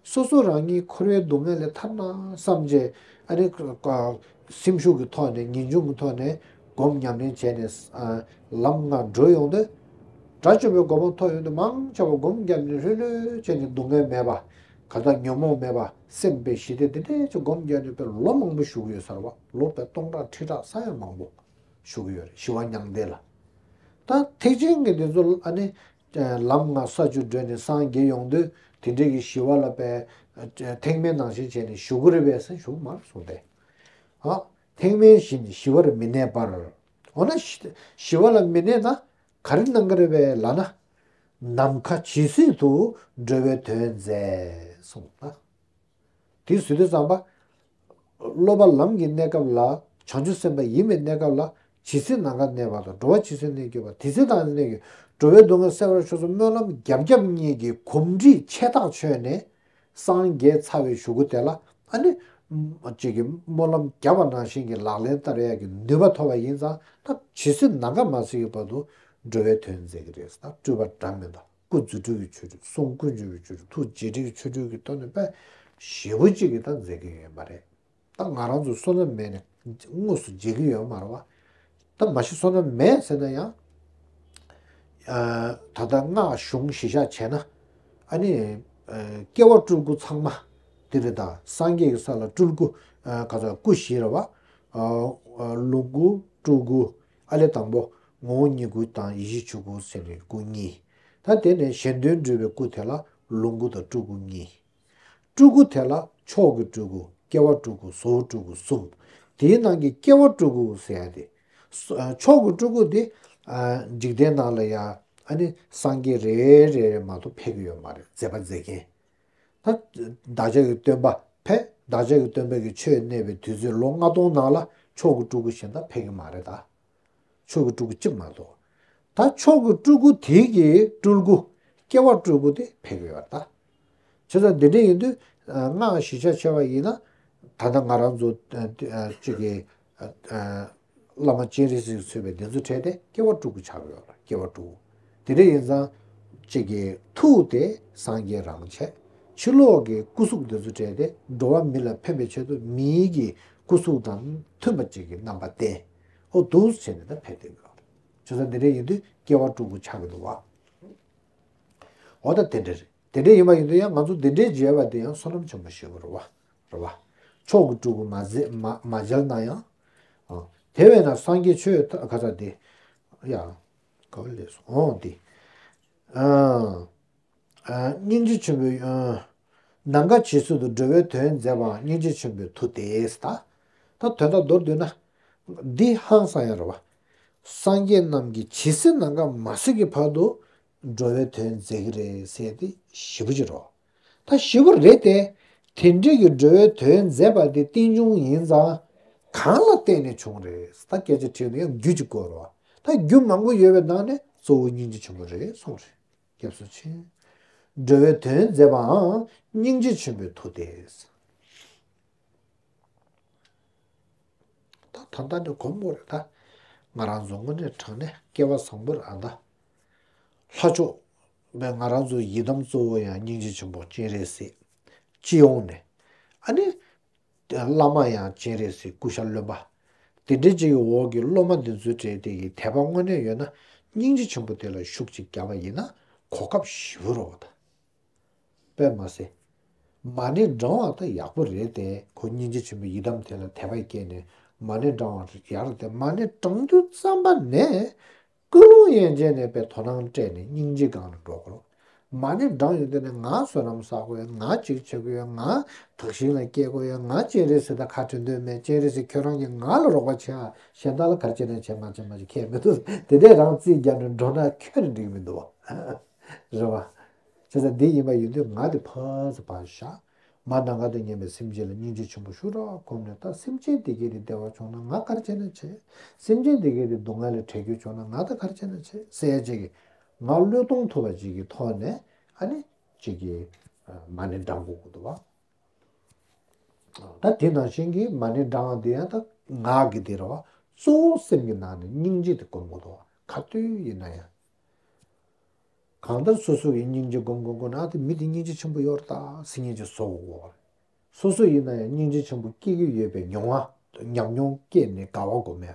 སོ་སོ་རང་ཉིད་འཁོར་བའི་སྡུག་བསྔལ་ལས་ཐར་ན་བསམ་བྱས། ཨ་ནི་ཀ- སེམས་ཤུགས་ཀྱི་ཐོག་ནས་ངེས་འབྱུང་གི་ཐོག་ནས་སྒོམ་ཉམས་ལེན་བྱས་ནས། ཨ། ལམ་ལྔ་བགྲོད་ཡོང་དུས། དགྲ་བཅོམ་པའི་གོ་འཕང་ཐོབ་ཡོང་དུས་མང་ཆེ་བ་སྒོམ་བརྒྱབ་ནས་ལྷོད་ལྷོད་བྱས་ནས་སྡུག་བསྔལ་མེད་པ། ག་ད་ཉོན་མོངས་མེད་པ། སེམས་དཔའི་ཞི་བདེ་དེ་འདྲའི་ཅིག་སྒོམ་བརྒྱབ་ནས་དཔེ་ལོ་མང་པོ་བཞུགས་ཡོད་ས་རེད་བ། ལོ་དཔེ་སྟོང་ཕྲག་ཁྲི་ཕྲག་ས་ཡ་མང་པོ་བཞུགས་ཡོད་རེད། ཞི་བ་མྱང་འདས་ལ། ད་ཐེག་ཆེན་གྱི་འདི་ཚོ་ཨ་ནི་ལམ་ལྔ་ས་བཅུ་བགྲོད་ནས་སངས་རྒྱས་ཡོང་དུས་དེ་འདྲའི་གི་ཞི་བ་ལ་དཔེ་ཐེག་དམན་ནང་བཞིན་བྱས་ནས་བཞུགས་ཀྱི་རེད་པས་ཟེར་ཞུ་མ་གསུངས་ཏེ། ཨ། ཐེག་དམན་ཞིང་ཞི་བར་མི་གནས་པར། འོ་ན་ཞི- ཞི་བ་ལ་མི་གནས་ན་ག་རེ་གནང་གི་རེད་པས་ལབ་ན། ནམ་མཁའ་ཇི་སྲིད་དུ་འགྲོ་བའི་དོན་མཛད་གསུངས་ན། དེ་ཟེར་དུས་ཙམ་པ། སློབ་པ་ལམ་གྱི་གནས་སྐབས་ལ་བྱང་ཆུབ་སེམས་དཔའ་ཡིན་པའི་གནས་སྐབས་ལ་ཇི་སྲིད་ནམ་མཁའ་གནས་པ་དང་། འགྲོ་བ་ཇི་སྲིད་གནས་གྱུར་པ་དེ་སྲིད་དུ་གནས་གྱུར། འགྲོ་བའི་སྡུག་བསྔལ་སེལ་བར་ཤོག་ཟེར་སྨོན་ལམ་བརྒྱ་བརྒྱ་ཉིད་ཀྱི་གོམས་འདྲིས་ཆེ་ཐག་ཆོད་ནས་སངས་རྒྱས་ཚར་བའི་གཞུག་གུ་དེ་ལ་ཨ་ནི་གཅིག་གི་སྨོན་ལམ་བརྒྱབ་པ་ནང་བཞིན་གྱི་ལག་ལེན་བསྟར་ཡག་གི་ནུས་པ་ཐོབ་པ་ཡིན་ཙང་། ད་ཇི་སྲིད་ནམ་མཁའ་མ་སྲིད་ཀྱི་བར་དུ་འགྲོ་བའི་དོན་མཛད་ཀྱི་རེད། ད་སྤྲུལ་པ་འདྲ་མིན་དང་། སྐུ་རྫུ་འཕྲུལ་གྱི་ཆོ་འཕྲུལ། གསུང་ཀུན་འབྱུང་བའི་ཆོ་འཕྲུལ། ཐུགས་རྗེ་ཁྲི་གི་ཆོ་འཕྲུལ་གྱི་ཐོག་ནས་དཔེ་ཞེ་པོ་ཅིག་གིས་ད་མཛད་ཀྱི་ཡོད་མ་རེད། ད་ང་རང་ཚོ་བསོད་ནམས་མེད་ནས་དངོས་སུ་མཇལ་གྱི་ཡོད་མ་རེད་བ། ད་མ་གཞི་བསོད་ནམས་མེད་ཟེར་ན་ཡང་། ཨ། ད་ལྟ་སྔགས་གཞུང་གཞི་བཞག་བྱས་ན། ཨ་ནི། ཨ། སྐྱེ་བ་སྤྲུལ་སྐུ་ཚང་མ་དེ་རེད། ད་སངས་རྒྱས་ཀྱི་ས་ལ་སྤྲུལ་སྐུ། ཨ། ག་ཚོད་སྐུ་བཞི་རེད་བ། ཨ། ལོངས་སྐུ། སྤྲུལ་སྐུ། ཨ་ལས་དང་པོ་ངོ་བོ་ཉིད་སྐུ་དང་ཡེ་ཤེས་ཆོས་སྐུ་ཟེར་ནས་སྐུ་གཉིས། ད་དེ་ནས་གཞན་དོན་སྒྲུབ་པའི་སྐུ་དེ་ལ་ལོངས་སྐུ་དང་སྤྲུལ་སྐུ་གཉིས། སྤྲུལ་སྐུ་དེ་ལ་མཆོག་གི་སྤྲུལ་སྐུ། སྐྱེ་བ་སྤྲུལ་སྐུ། བཟོ་བོ་སྤྲུལ་སྐུ་གསུམ། དེའི་ནང་གི་སྐྱེ་བ་སྤྲུལ་སྐུ་ཟེར་ཡ་དེ། ས- མཆོག་གི་སྤྲུལ་སྐུ་དེ། ཨ། འཇིག་རྟེན་ནང་ལ་ཡ་ཨ་ནི་སངས་རྒྱས་རེ་རེ་རེ་མ་གཏོགས་ཕེབས་ཀྱི་ཡོད་མ་རེད། མཛད་པ་མཛད་མཁན། ད་བདག་ཅག་གི་སྟོན་པ་ཕེབས། བདག་ཅག་གི་སྟོན་པ་གིས་ཆོས་གནས་པའི་དུས་ཚོད་ལོ་ལྔ་སྟོང་ནང་ལ་མཆོག་གི་སྤྲུལ་སྐུ་གཞན་དག་ཕེབས་ཀྱི་མ་རེད་ད། མཆོག་གི་སྤྲུལ་སྐུ་གཅིག་མ་གཏོགས། ད་མཆོག་གི་སྤྲུལ་སྐུ་དེ་གི་སྤྲུལ་སྐུ། སྐྱེ་བ་སྤྲུལ་སྐུ་དེ་ཕེབས་ཀྱི་ཡོད་རེད་ད། བྱས་ཙང་འདི་འདྲ་ཡིན་དུས། ཨ། སྔགས་གཞི་ཆ་བྱས་པ་ཡིན་ན། ད་ལྟ་ང་རང་ཚོ། ཨ། ཨ། གཅིག་གི། ཨ། ཨ། བླ་མ་སྤྱན་རས་གཟིགས་གཙོས་པའི་འདི་ཚོ་གྲས་དེ་སྐྱེ་བ་སྤྲུལ་སྐུ་ཆགས་ཀྱི་ཡོད་རེད། སྐྱེ་བ་སྤྲུལ་སྐུ། དེ་འདྲ་ཡིན་ཙང་། གཅིག་གི་ཐུགས་དེ་སངས་རྒྱས་རང་བྱས། ཕྱི་ལོགས་ཀྱི་སྐུ་གཟུགས་འདི་ཚོ་གྲས་དེ་འགྲོ་བ་མི་ལ་ཕན་པའི་ཆེད་དུ་མིའི་གི་སྐུ་གཟུགས་དང་མཐུན་པ་ཅིག་གི་རྣམ་པ་བསྟན། ཨོ་འདུག་བྱས་ནས་ད་ཕེབས་བསྡད་ཀྱི་ཡོད་རེད། བྱས་ཙང་འདི་འདྲ་ཡིན་དུས་སྐྱེ་བ་སྤྲུལ་སྐུ་ཆགས་ཀྱི་འདུག་བ། འོ་ད་དེ་འདྲ་རེད། དེ་འདྲ་ཡིན་པ་ཡིན་དུས་ཡང་ང་ཚོ་དེ་འདྲའི་མཇལ་བ་དེ་ཡང་བསོད་ནམས་ཆེན་པོ་ཞིག་རེད་བ། རེད་བ། མཆོག་གི་སྤྲུལ་སྐུ་མ་མཛད་མ་མ་མཇལ་ན་ཡང་། ཨ། དེ་བས་ན་སངས་རྒྱས་ཆོས་ད་ག་ས་དེ། ཡ། ག་བ་ལས་སོང་འོང་དེ། ཨ། ཨ། སྙིང་རྗེ་ཆེན་པོས། ཨ། ནམ་མཁའ་ཇི་སྲིད་དུ་འགྲོ་བའི་དོན་མཛད་པའང་སྙིང་རྗེ་ཆེན་པོའི་མཐུ་སྟེ། ད་ད་དོན་དག་མདོར་བསྡུས་ན། འདི་ཧང་སང་ཡ་རེད་བ། སངས་རྒྱས་རྣམས་ཀྱིས་ཇི་སྲིད་ནམ་མཁའ་མ་སྲིད་ཀྱི་བར་དུ་འགྲོ་བའི་དོན་མཛད་ཀྱི་རེད་ཟེར་དེ་ཞེ་པོ་ཅིག་རེད། ད་ཞེ་པོ་རེད་དེ། དེ་འདྲའི་གི་འགྲོ་བའི་དོན་མཛད་པ་དེ་རྟེན་འབྱུང་ཡིན་ཙང་། གང་ལ་བརྟེན་ནས་བྱུང་རེད། ད་སྐད་ཆ་དྲིས་ན་ཡང་རྒྱུ་གཅིག་དགོས་རེད་བ། ད་རྒྱུ་མང་པོ་ཡོད་པའི་ནང་ནས་གཙོ་བོ་སྙིང་རྗེ་ཆེན་པོ་རེད་གསུངས་རེད། སྐྱབས་སུ་མཆི། འགྲོ་བའི་དོན་མཛད་པའང་སྙིང་རྗེ་ཆེན་པོའི་མཐུ་སྟེ། ད་ད་ལྟ་འདི་གོམས་དགོས་རེད་ད། ང་རང་ཚོ་དངོས་གནས་དྲང་གནས་སྐལ་བ་བཟང་པོ་རེད་ཨ་ད། ལྷ་མཆོག་པས་ང་རང་ཚོའི་ཡི་དམ་གཙོ་བོ་ཡང་སྙིང་རྗེ་ཆེན་པོ་སྤྱན་རས་གཟིགས། སྤྱི་ཡོངས་ནས། ཨ་ནི། བླ་མ་ཡང་སྤྱན་རས་གཟིགས་སྐུ་ཤ་རློན་པ། དེ་འདྲའི་ཅིག་གི་འོག་གི་སློབ་མ་འདི་ཚོའི་གྲས་དེ་གི་དད་པ་དངོས་གནས་ཡོད་ན། སྙིང་རྗེ་ཆེན་པོ་དེ་ལ་ཤུགས་ཅིག་བརྒྱབ་པ་ཡིན་ན་གོ་སྐབས་ཞེ་པོ་རེད་བ་ད། དཔེ་མ་ཟད། མ་ཎི་བགྲང་བ་ད་ཡག་པོ་རེད་དེ། ཁོ་སྙིང་རྗེ་ཆེན་པོའི་ཡི་དམ་དེ་ལ་དད་པ་སྐྱེས་ནས་མ་ཎི་བགྲང་བ་ཡག་རེད་དེ། མ་ཎི་བགྲང་དུས་ཙམ་པ་ནས་ཀུན་སློང་ཡན་ཆད་ནས་དཔེ་དོ་སྣང་སྤྲད་ནས་སྙིང་རྗེ་སྒང་ལ་འགྲོ་དགོས། མ་ཎི་བགྲང་ཡོང་དུས་ནས་ང་བསོད་ནམས་བསགས་དགོས་ཡོད། ང་གཅིག་བྱེད་དགོས་ཡོད། ང་དག་ཞིང་ལ་སྐྱེ་དགོས་ཡོད། ང་སྤྱན་རས་གཟིགས་དང་ཁ་བྲལ་འདོད་མེད། སྤྱན་རས་གཟིགས་ཁྱོད་རང་གིས་ང་ལ་རོགས་པ་བྱེད་ཨ། གཞན་དག་ལ་ག་རེ་བྱས་ན་བྱས། ང་བྱས་མ་བྱས་ཁྱད་མི་འདུག། དེ་འདྲས་རང་རྩིས་བརྒྱབ་ནས་འགྲོ་ན་ཁྱོན་ནས་འགྲིག་གི་མི་འདུག་བ། རེད་བ། བྱས་ཙང་འདི་ཡིན་པ་ཡིན་དུས་ང་དེ་ཕར་ཚུར་ཕར་བཞག། མ་ནམ་མཁའ་དང་མཉམ་པའི་སེམས་ཅན་ལ་སྙིང་རྗེ་ཆེན་པོ་ཤུགས་དྲག་སྒོམ་ནས། ད་སེམས་ཅན་འདི་གའི་དེ་བདེ་བ་བྱུང་ན་ང་ག་རེ་བྱས་ན་བྱས། སེམས་ཅན་འདི་གའི་དེ་སྡུག་བསྔལ་ལས་བྲལ་རྒྱུ་བྱུང་ན་ང་ད་ག་རེ་བྱས་ན་བྱས་ཟེར་ཡ་ཅིག་གིས་ང་བློས་གཏོང་ཐུབ་པ་ཅིག་གི་ཐོག་ནས་ཨ་ནི་ཅིག་གིས་མ་ཎི་བགྲང་དགོས་ཀྱི་འདུག་བ། ད་དེ་ནང་བཞིན་གྱི་མ་ཎི་བགྲང་བ་འདི་ཡང་ད་ངག་གི་དེ་རེད་བ། གཙོ་བོ་སེམས་ཀྱི་ནང་ནས་སྙིང་རྗེ་དེ་སྒོམ་དགོས་འདུག་ག་དུས་ཡིན་ན་ཡང་། གང་ལྟར་སོ་སོ་ཡིས་སྙིང་རྗེ་སྒོམ་སྒོམ་སྒོམ་ན་དེ་མི་དེ་སྙིང་རྗེ་ཆེན་པོ་ཡོད་རེད་ད་སེམས་སྙིང་རྗེ་བཟོ་དགོས་རེད། སོ་སོ་ཡིན་ན་ཡང་སྙིང་རྗེ་ཆེན་པོ་སྐྱེ་གི་ཡོད་པའི་མྱོང་བ་ཉམས་མྱོང་སྐྱེས་ནས་དགའ་བ་སྒོམ་ཡ།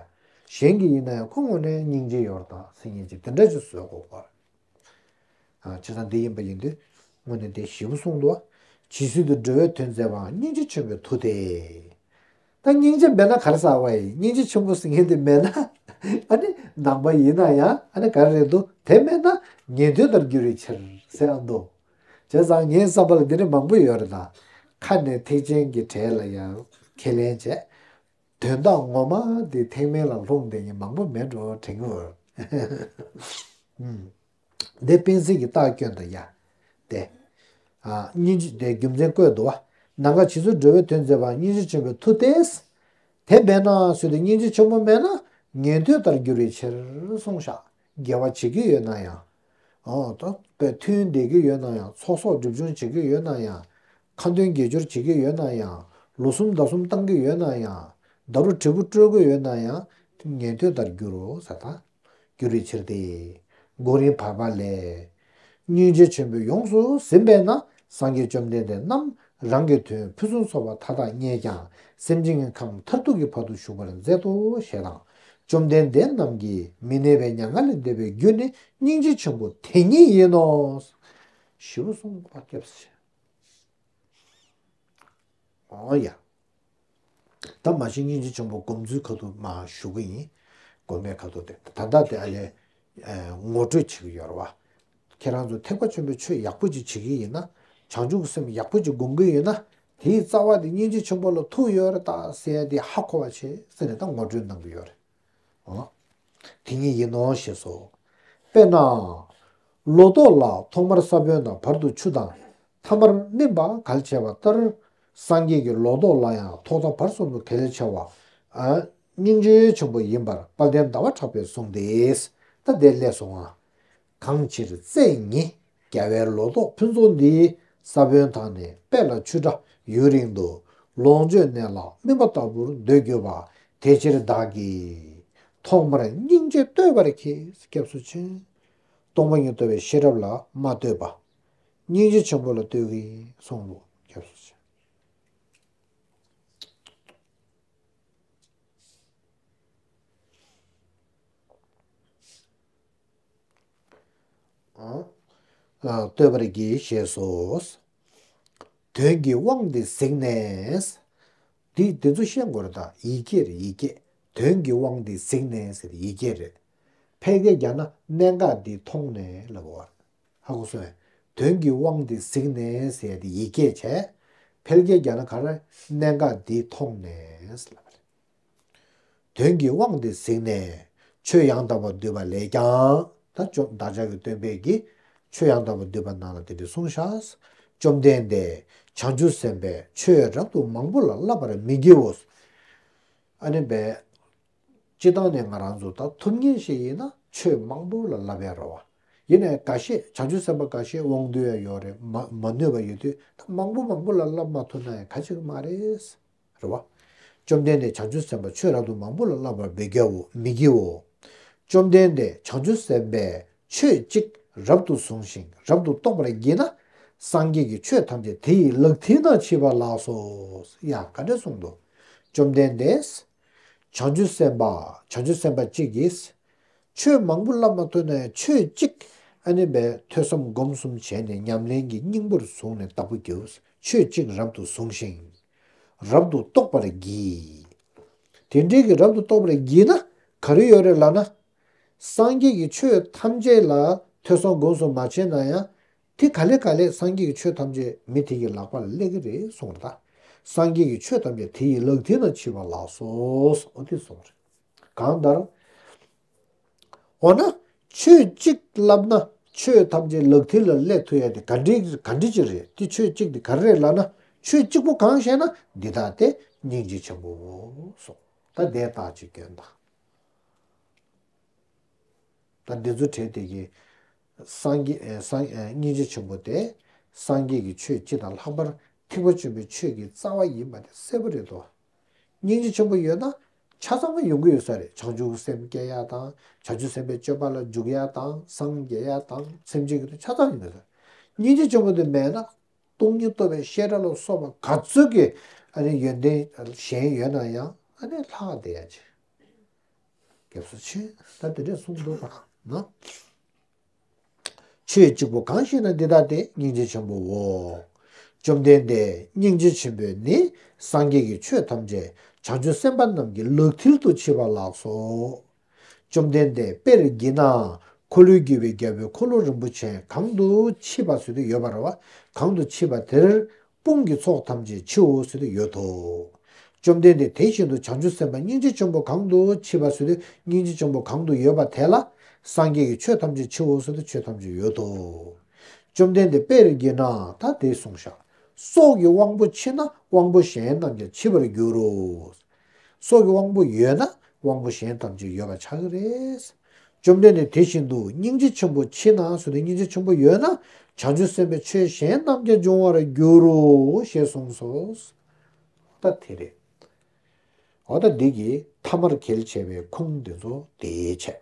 གཞན་གྱི་ཡིན་ན་ཡང་ཁོ་དངོས་གནས་སྙིང་རྗེ་ཡོད་རེད་ད་སེམས་སྙིང་རྗེ་དེ་འདྲ་ཅིག་བཟོ་དགོས་རེད། བྱས་ཙང་འདི་ཡིན་པ་ཡིན་དུས་དངོས་གནས་དེ་ཞེ་པོ་གསུངས་འདུག་ཇི་སྲིད་དུ་འགྲོ་བའི་དོན་མཛད་པའང་སྙིང་རྗེ་ཆེན་པོའི་མཐུ་སྟེ། ད་སྙིང་རྗེ་མེད་ན་ག་རེ་ཟེར་བ་ཡིན། སྙིང་རྗེ་ཆེན་པོ་ཟེར་མཁན་དེ་མེད་ན་ཨ་ནི་ནང་པ་ཡིན་ན་ཡང་ཨ་ནི་ག་རེ་རེད་འདུག་དེ་མེད་ན་ཉན་ཐོས་ལྟར་འགྱུར་བའི་ཕྱིར་ཟེར་ཨ་འདུག་བྱས་ཙང་ངའི་བསམ་པ་ལ་འདི་འདྲ་མང་པོ་ཡོད་རེད་ད། ཁ་ནས་ཐེག་ཆེན་གྱི་གྲས་ལ་ཡང་ཁས་ལེན་བྱས། དོན་དག་ངོ་མ་དེ་ཐེག་དམན་ལ་ལྷུང་བསྡད་མཁན་མང་པོ་མེད་འགྲོ་དྲན་གྱི་ཡོད། འདི་དཔེ་མཚོན་གྱི་རྟགས་སྐྱོན་དུ་ཡ། དེ། ཨ། སྙིང་རྗེ་དེ་རྒྱུ་མཚན་བཀོད་འདུག་བ། ནམ་མཁའ་ཇི་སྲིད་འགྲོ་བའི་དོན་མཛད་པ་སྙིང་རྗེ་ཆེན་པོའི་མཐུ་སྟེ། དེ་མེད་ན་ཟེར་དུས་སྙིང་རྗེ་ཆེན་པོ་མེད་ན་ཉན་ཐོས་ལྟར་འགྱུར་བའི་ཕྱིར་གསུངས་ཤག་དགེ་བ་བྱེད་ཀྱི་ཡོད་ན་ཡང་། ཨོ་ད་དཔེ་མཐུན་འདེགས་ཀྱི་ཡོད་ན་ཡང་ཚོགས་གསོག་སྒྲིབ་སྦྱོང་བྱེད་ཀྱི་ཡོད་ན་ཡང་། ཁ་འདོན་དགེ་སྦྱོར་བྱེད་ཀྱི་ཡོད་ན་ཡང་། ལོ་གསུམ་ཟླ་གསུམ་བཏང་གི་ཡོད་ན་ཡང་། ཟླ་རུ་དྲིལ་བུ་དཀྲོལ་གྱི་ཡོད་ན་ཡང་། ཉན་ཐོས་ལྟར་འགྱུར་རོ་ཟེར་ད། འགྱུར་བའི་ཕྱིར་ཏེ། མགོ་རིང་བར་པ་ལས། སྙིང་རྗེ་ཆེན་པོས་ཡོངས་སུ་ཟིན་པས་ན་སངས་རྒྱས་བཅོམ་ལྡན་འདས་རྣམས་རང་གི་དོན་ཕུན་སུམ་ཚོགས་པ་མཐའ་དག་བརྙེས་ཀྱང་སེམས་ཅན་གྱི་ཁམས་མཐར་ཐུག་གི་བར་དུ་ཞུགས་པར་མཛད་དོ་ཞེས་དང་། བཅོམ་ལྡན་འདས་རྣམས་ཀྱིས་མི་གནས་པའི་མྱ་ངན་ལས་འདས་པའི་རྒྱུ་ནི་སྙིང་རྗེ་ཆེན་པོ་དེ་ཉིད་ཡིན་ནོ། ཞེས་གསུངས་པ་སྐྱབས་སུ་མཆི། འོ་ཡ། ད་མ་གཞི་སྙིང་རྗེ་ཆེན་པོ་སྒོམ་ཚུལ་ཁ་ཐུག་མར་ཞུ་གི་ཡིན། སྒོམ་པའི་ཁ་ཐུག་དེ་ད་ལྟ་དེ་ཨ་ལས། ཨ། ངོ་སྤྲོད་བྱེད་ཀྱི་ཡོད་རེད་བ། ཁྱེད་རང་ཚོ་ཐེག་པ་ཆེན་པོའི་ཆོས་ཡག་པོ་ཅིག་བྱེད་ཀྱི་ཡིན་ན། བྱང་ཆུབ་ཀྱི་སེམས་ཡག་པོ་ཅིག་སྒོམ་གྱི་ཡིན་ན། དེའི་རྩ་བ་དེ་སྙིང་རྗེ་ཆེན་པོ་ལ་ཐུག་ཡོད་རེད་ད་ཟེར་ཡ་དེ་ཧ་གོ་བ་བྱེད་ཟེར་ནས་ད་ངོ་སྤྲོད་གནང་གི་ཡོད་རེད། འོ། དེ་ཉིད་ཡིན་ནོ་ཞེས་སོ། དཔེར་ན། ལོ་ཏོག་ལ་ཐོག་མར་ས་བོན་དང་བར་དུ་ཆུ་དང་ཐ་མར་སྨིན་པ་གལ་ཆེ་བ་ལྟར། སངས་རྒྱས་ཀྱི་ལོ་ཏོག་ལ་ཡང་ཐོག་མཐའ་བར་གསུམ་དུ་གལ་ཆེ་བ། ཨ། སྙིང་རྗེ་ཆེན་པོ་ཡིན་པར་དཔལ་ལྡན་ཟླ་བ་གྲགས་པས་གསུངས་ཏེ། ད་དེ་སླེབས་སོང་ང་། གང་ཕྱིར་རྩེ་ཉིད་རྒྱལ་བའི་ལོ་ཏོག་ཕུན་ཚོགས་འདི། ས་བོན་དང་ནི་དཔེ་ལ་ཆུ་འདྲ་ཡུན་རིང་དུ། ལོངས་སྤྱོད་གནས་ལ་སྨིན་པ་ལྟ་བུར་འདོད་གྱུར་པ། དེ་ཕྱིར་བདག་གིས་ཐོག་མར་སྙིང་རྗེ་བསྟོད་པར་གྱིས། སྐྱབས་སུ་མཆི། སྟོང་པ་ཉིད་རྟོགས་པའི་ཤེས་རབ་ལ་མ་བསྟོད་པ། སྙིང་རྗེ་ཆེན་པོ་ལ་བསྟོད་ཀྱི་གསུངས་ལོ། སྐྱབས་སུ་མཆི། ཨ། བསྟོད་པར་གྱིས་ཞེས་སོ། དོན་གྱི་དབང་འདི་གཟིགས་ནས། འདི་འདི་ཚོ་ཤེས་དགོས་རེད་ད། ཡིག་སྐད་རེད་ཡིག་སྐད། དོན་གྱི་དབང་འདི་གཟིགས་ནས་ཟེར་ཡིག་སྐད་རེད། ཕལ་སྐད་རྒྱག་ན་གནད་འགག་འདི་མཐོང་ནས་ལབ་པ་རེད། ཧ་གོ་སོང་ངས། དོན་གྱི་དབང་འདི་གཟིགས་ནས་ཟེར་ཡ་དེ་ཡིག་སྐད་བྱས། ཕལ་སྐད་རྒྱག་ན་ག་རེ། གནད་འགག་འདི་མཐོང་ནས་ལབ་པ་རེད། དོན་གྱི་དབང་འདི་གཟིགས་ནས། ཆོས་ཡང་དག་པར་བསྡུས་པ་ལས་ཀྱང་། ད་ཅོ་བདག་ཅག་གི་སྟོན་པས་ཀྱིས་ཆོས་ཡང་དག་པར་བསྡུས་པ་ནང་ལ་དེ་འདྲ་གསུངས་ཤག་བཅོམ་ལྡན་འདས་བྱང་ཆུབ་སེམས་དཔས་ཆོས་རབ་ཏུ་མང་པོ་ལ་བསླབ་པར་མི་བགྱིའོ། ཨ་ནི་བས། སྤྱིར་བཏང་ནས་ང་རང་ཚོ་ད་ཐུབ་ངེས་ཤིག་ཡིན་ན་ཆོས་མང་པོ་ལ་བསླབ་ཡ་རེད་བ། ཡིན་ནའི་འགའ་ཤས་བྱང་ཆུབ་སེམས་དཔའ་འགའ་ཤས་དབང་སྡུད་ཡ་ཡོད་རེད། མ་མ་ནུས་པ་ཡོད་དུས་ད་མང་པོ་མང་པོ་ལ་བསླབ་མ་ཐུབ་ན་ཡང་ག་ཅིག་མ་རེད། རེད་བ། བཅོམ་ལྡན་འདས་བྱང་ཆུབ་སེམས་དཔའ་ཆོས་རབ་ཏུ་མང་པོ་ལ་བསླབ་པར་མི་བགྱིའོ། མི་བགྱིའོ། བཅོམ་ལྡན་འདས་བྱང་ཆུབ་སེམས་དཔས་ཆོས་གཅིག་རབ་ཏུ་བཟུང་ཞིང་རབ་ཏུ་རྟོགས་པར་བགྱིས་ན། སངས་རྒྱས་ཀྱི་ཆོས་ཐམས་ཅད་དེ་ཡི་ལག་མཐིལ་ན་མཆིས་པ་ལགས་སོ། ཡ་ག་འདྲ་གསུངས་འདུག་བཅོམ་ལྡན་འདས། བྱང་ཆུབ་སེམས་དཔའ་བྱང་ཆུབ་སེམས་དཔའ་གཅིག་གིས། ཆོས་མང་པོ་བསླབ་མ་ཐུབ་ན་ཡང་ཆོས་གཅིག་ཨ་ནི་བས་ཐོས་བསམ་སྒོམ་གསུམ་བྱས་ནས་ཉམས་ལེན་གྱི་སྙིང་པོར་བཟུང་ནས་བདག་པོ་རྒྱབ། ཆོས་གཅིག་རབ་ཏུ་བཟུང་ཞིང་། རབ་ཏུ་རྟོགས་པར་བགྱི། དེ་འདྲའི་གི་རབ་ཏུ་རྟོགས་པར་བགྱིས་ན་ག་རེ་ཡོད་རེད་ལབ་ན། སངས་རྒྱས་ཀྱི་ཆོས་ཐམས་ཅད་ལ་ཐོས་བསམ་སྒོམ་གསུམ་མ་བྱས་ན་ཡང་། དེ་ག་ལེ་ག་ལེ་སངས་རྒྱས་ཀྱི་ཆོས་ཐམས་ཅད་མི་དེ་གི་ལག་པ་ལ་སླེབས་ཀྱི་རེད་གསུངས་རེད་ད། སངས་རྒྱས་ཀྱི་ཆོས་ཐམས་ཅད་དེ་ཡི་ལག་མཐིལ་ན་མཆིས་པ་ལགས་སོ། འོ་དེ་གསུངས་རེད། གང་ལྟར། འོ་ན། ཆོས་གཅིག་བསླབ་ན་ཆོས་ཐམས་ཅད་ལག་མཐིལ་ལ་སླེབས་ཐུབ་ཡ་དེ་ག་འདྲའི་ག་འདྲ་ཅིག་རེད། དེ་ཆོས་གཅིག་དེ་ག་རེ་རེད་ལབ་ན། ཆོས་གཅིག་པོ་གང་ཞེ་ན་འདི་དག་སྟེ་སྙིང་རྗེ་ཆེན་པོའོ་གསུངས། ད་དེ་རྟགས་ཅིག་སྐྱོན་དང་། ད་འདི་ཚོ་བྲལ་ཏེ་གི། སངས་རྒྱས་ཨེ་སངས་ཨེ་སྙིང་རྗེ་ཆེན་པོ་དེ། སངས་རྒྱས་ཀྱི་ཆོས་སྤྱི་དང་ལྷག་པར་ཐེག་པ་ཆེན་པོའི་ཆོས་ཀྱི་རྩ་བ་ཡིན་པ་དེ་གསལ་པོ་རེད་དོ། སྙིང་རྗེ་ཆེན་པོ་ཡོད་ན། ཆ་ཚང་མ་ཡོང་གི་ཡོད་ས་རེད། བྱང་ཆུབ་སེམས་སྐྱེ་ཡ་དང་། བྱང་ཆུབ་སེམས་དཔའི་སྤྱོད་པ་ལ་འཇུག་ཡ་དང་། སངས་རྒྱས་ཡ་དང་། སེམས་ཅན་གྱི་དོན་ཆ་ཚང་ཡོང་གི་ཡོད་ས་རེད། སྙིང་རྗེ་ཆེན་པོ་དེ་མེད་ན། སྟོང་ཉིད་རྟོགས་པའི་བཤད་གྲྭ་ལ་སོགས་པ་ག་ཚོད་ཀྱི་ཨ་ནི་ཡོན་ཏན་གཞན་ཡོད་ན་ཡང་། ཨ་ནི་ལྷག་བསྡད་ཡ་ཅིག་སྐྱབས་སུ་མཆི། ད་དེ་འདྲས་གསུངས་འདུག་པ་ན། ཆོས་གཅིག་པུ་གང་ཞེ་ན། འདི་ལྟ་སྟེ་སྙིང་རྗེ་ཆེན་པོའོ། བཅོམ་ལྡན་འདས་སྙིང་རྗེ་ཆེན་པོས་ནི་སངས་རྒྱས་ཀྱི་ཆོས་ཐམས་ཅད་བྱང་ཆུབ་སེམས་དཔའ་རྣམས་ཀྱི་ལག་མཐིལ་དུ་མཆིས་པ་ལགས་སོ། བཅོམ་ལྡན་འདས་དཔེར་བགྱིས་ན། འཁོར་ལོས་སྒྱུར་བའི་རྒྱལ་པོའི་འཁོར་ལོ་རིན་པོ་ཆེ་གང་དུ་མཆིས་པ་ཟེར་དུ་ཡོད་པ་རེད་བ། གང་དུ་མཆིས་པ་དེར་དཔུང་གི་ཚོགས་ཐམས་ཅད་མཆིའོ་ཟེར་དུ་ཡོད་དོ། བཅོམ་ལྡན་འདས་དེ་བཞིན་དུ་བྱང་ཆུབ་སེམས་དཔའ་སྙིང་རྗེ་ཆེན་པོ་གང་དུ་མཆིས་པ་ཟེར་དུ། སྙིང་རྗེ་ཆེན་པོ་གང་དུ་ཡོད་པ་དེ་ལ་སངས་རྒྱས་ཀྱི་ཆོས་ཐམས་ཅད་མཆིའོ་ཟེར་དུ་ཆོས་ཐམས་ཅད་ཡོད་དོ། བཅོམ་ལྡན་འདས་དཔེར་བགྱིས་ན། ད་དེ་གསུངས་ཤག་སྲོག་གི་དབང་པོ་མཆིས་ན་དབང་པོ་གཞན་རྣམས་ཀྱང་མཆིས་པར་འགྱུར་རོ། སྲོག་གི་དབང་པོ་ཡོད་ན་དབང་པོ་གཞན་ཐམས་ཅད་ཡོད་པ་ཆགས་ཀྱི་རེད། བཅོམ་ལྡན་འདས་དེ་བཞིན་དུ་སྙིང་རྗེ་ཆེན་པོ་མཆིས་ན་ཟེར་དུས། སྙིང་རྗེ་ཆེན་པོ་ཡོད་ན་བྱང་ཆུབ་སེམས་དཔའི་ཆོས་གཞན་རྣམས་ཀྱང་འབྱུང་བར་འགྱུར་རོ་ཞེས་གསུངས་སོ། ད་དེ་རེད། འོ་ད་འདི་གི་ཐ་མར་གལ་ཆེ་བའི་ཁུངས་འདི་ཚོ་དེའི་ཆེད།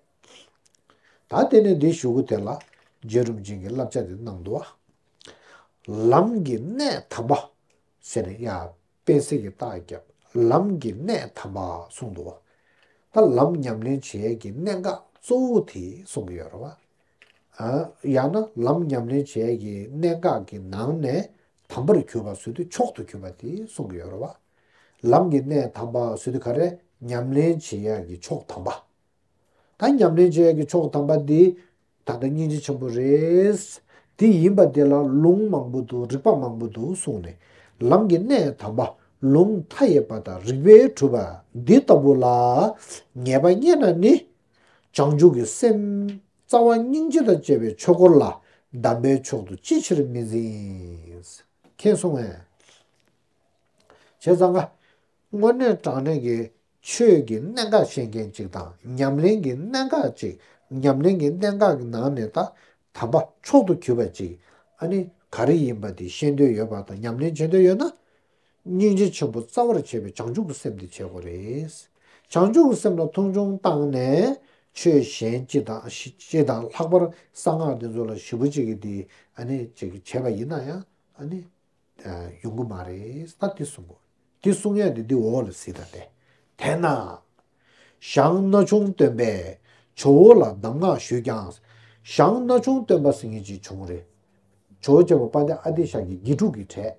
ད་དེ་ནས་འདི་གཞུག་གུ་དེ་ལ་རྗེ་རིན་པོ་ཆེ་གིས་བསླབ་བྱ་འདི་གནང་འདུག་བ། ལམ་གྱི་གནད་དམ་པ་ཟེར་ནས་ཡ། པད་ཚལ་གྱི་རྟགས་བརྒྱབ། ལམ་གྱི་གནད་དམ་པ་གསུངས་འདུག་བ། ད་ལམ་ཉམས་ལེན་བྱེད་ཡས་ཀྱི་གནད་འགག་གཙོ་བོ་དེ་གསུང་གི་ཡོད་རེད་བ། ཨ། ཡང་ན་ལམ་ཉམས་ལེན་བྱེད་ཡས་ཀྱི་གནད་འགག་གི་ནང་ནས་དམ་པར་གྱུར་པ་ཟེར་དུས་མཆོག་ཏུ་གྱུར་པ་དེ་གསུང་གི་ཡོད་རེད་བ། ལམ་གྱི་གནད་དམ་པ་ཟེར་དུས་ག་རེ། ཉམས་ལེན་བྱེད་ཡས་ཀྱི་ཕྱོགས་དམ་པ། ད་ཉམས་ལེན་བྱེད་ཡས་ཀྱི་ཕྱོགས་དམ་པ་འདི། ད་ལྟ་སྙིང་རྗེ་ཆེན་པོ་རེད། དེ་ཡིན་པ་དེ་ལ་ལུང་མང་པོ་འདུག་རིགས་པ་མང་པོ་འདུག་གསུངས་ནས། ལམ་གྱི་གནད་དམ་པ་ལུང་མཐའ་ཡས་པ་དང་རིགས་པས་གྲུབ་པ་འདི་ལྟ་བུ་ལ་ངེས་པ་རྙེད་ན་ནི། བྱང་ཆུབ་ཀྱི་སེམས་རྩ་བ་སྙིང་རྗེ་དང་བཅས་པའི་ཆོས་འཁོར་ལ་གདམས་པའི་མཆོག་ཏུ་ཅི་ཕྱིར་མི་འཛིན། མཁྱེན་སོང་ངས། བྱས་ཙང་ང་། དངོས་གནས་དྲང་གནས་ཀྱི་ཆོས་ཀྱི་གནད་འགག་ཤེས་མཁན་ཅིག་དང་། ཉམས་ལེན་གྱི་གནད་འགག་ཅིག་ཉམས་ལེན་གྱི་གནད་འགག་གི་ནང་ནས་ད་དམ་པ་མཆོག་ཏུ་གྱུར་པ་ཅིག་ཨ་ནི་ག་རེ་ཡིན་པ་དེ་ཤེས་འདོད་ཡོད་པ་དང་། ཉམས་ལེན་བྱེད་འདོད་ཡོད་ན། སྙིང་རྗེ་ཆེན་པོ་རྩ་བར་བྱེད་པའི་བྱང་ཆུབ་ཀྱི་སེམས་དེ་བྱེད་དགོས་རེད། བྱང་ཆུབ་ཀྱི་སེམས་ལ་མཐོང་ཆུང་བཏང་ནས། ཆོས་གཞན་སྤྱི་དང་། སྤྱི་དང་ལྷག་པར་གསང་སྔགས་འདི་ཚོ་ལ་ཞེ་པོ་ཅིག་གིས་དེ་ཨ་ནི་ཅིག་བྱས་པ་ཡིན་ན་ཡང་། ཨ་ནི། ཡོང་གི་མ་རེད། ད་དེ་གསུང་གོ། དེ་གསུང་ཡ་དེ་འདི་འོག་ལ་གཟིགས་ད་དེ། དེས་ན། ཞང་སྣ་ཆུང་སྟོན་པས་ཇོ་བོ་ལ་གདམས་ངག་ཞུས་ཀྱང་། ཞང་སྣ་ཆུང་སྟོན་པ་ཟེར་མཁན་ཅིག་བྱུང་རེད། ཇོ་བོ་རྗེ་དཔལ་ལྡན་ཨ་ཏི་ཤ་གི་དགེ་ཕྲུག་གི་གྲས།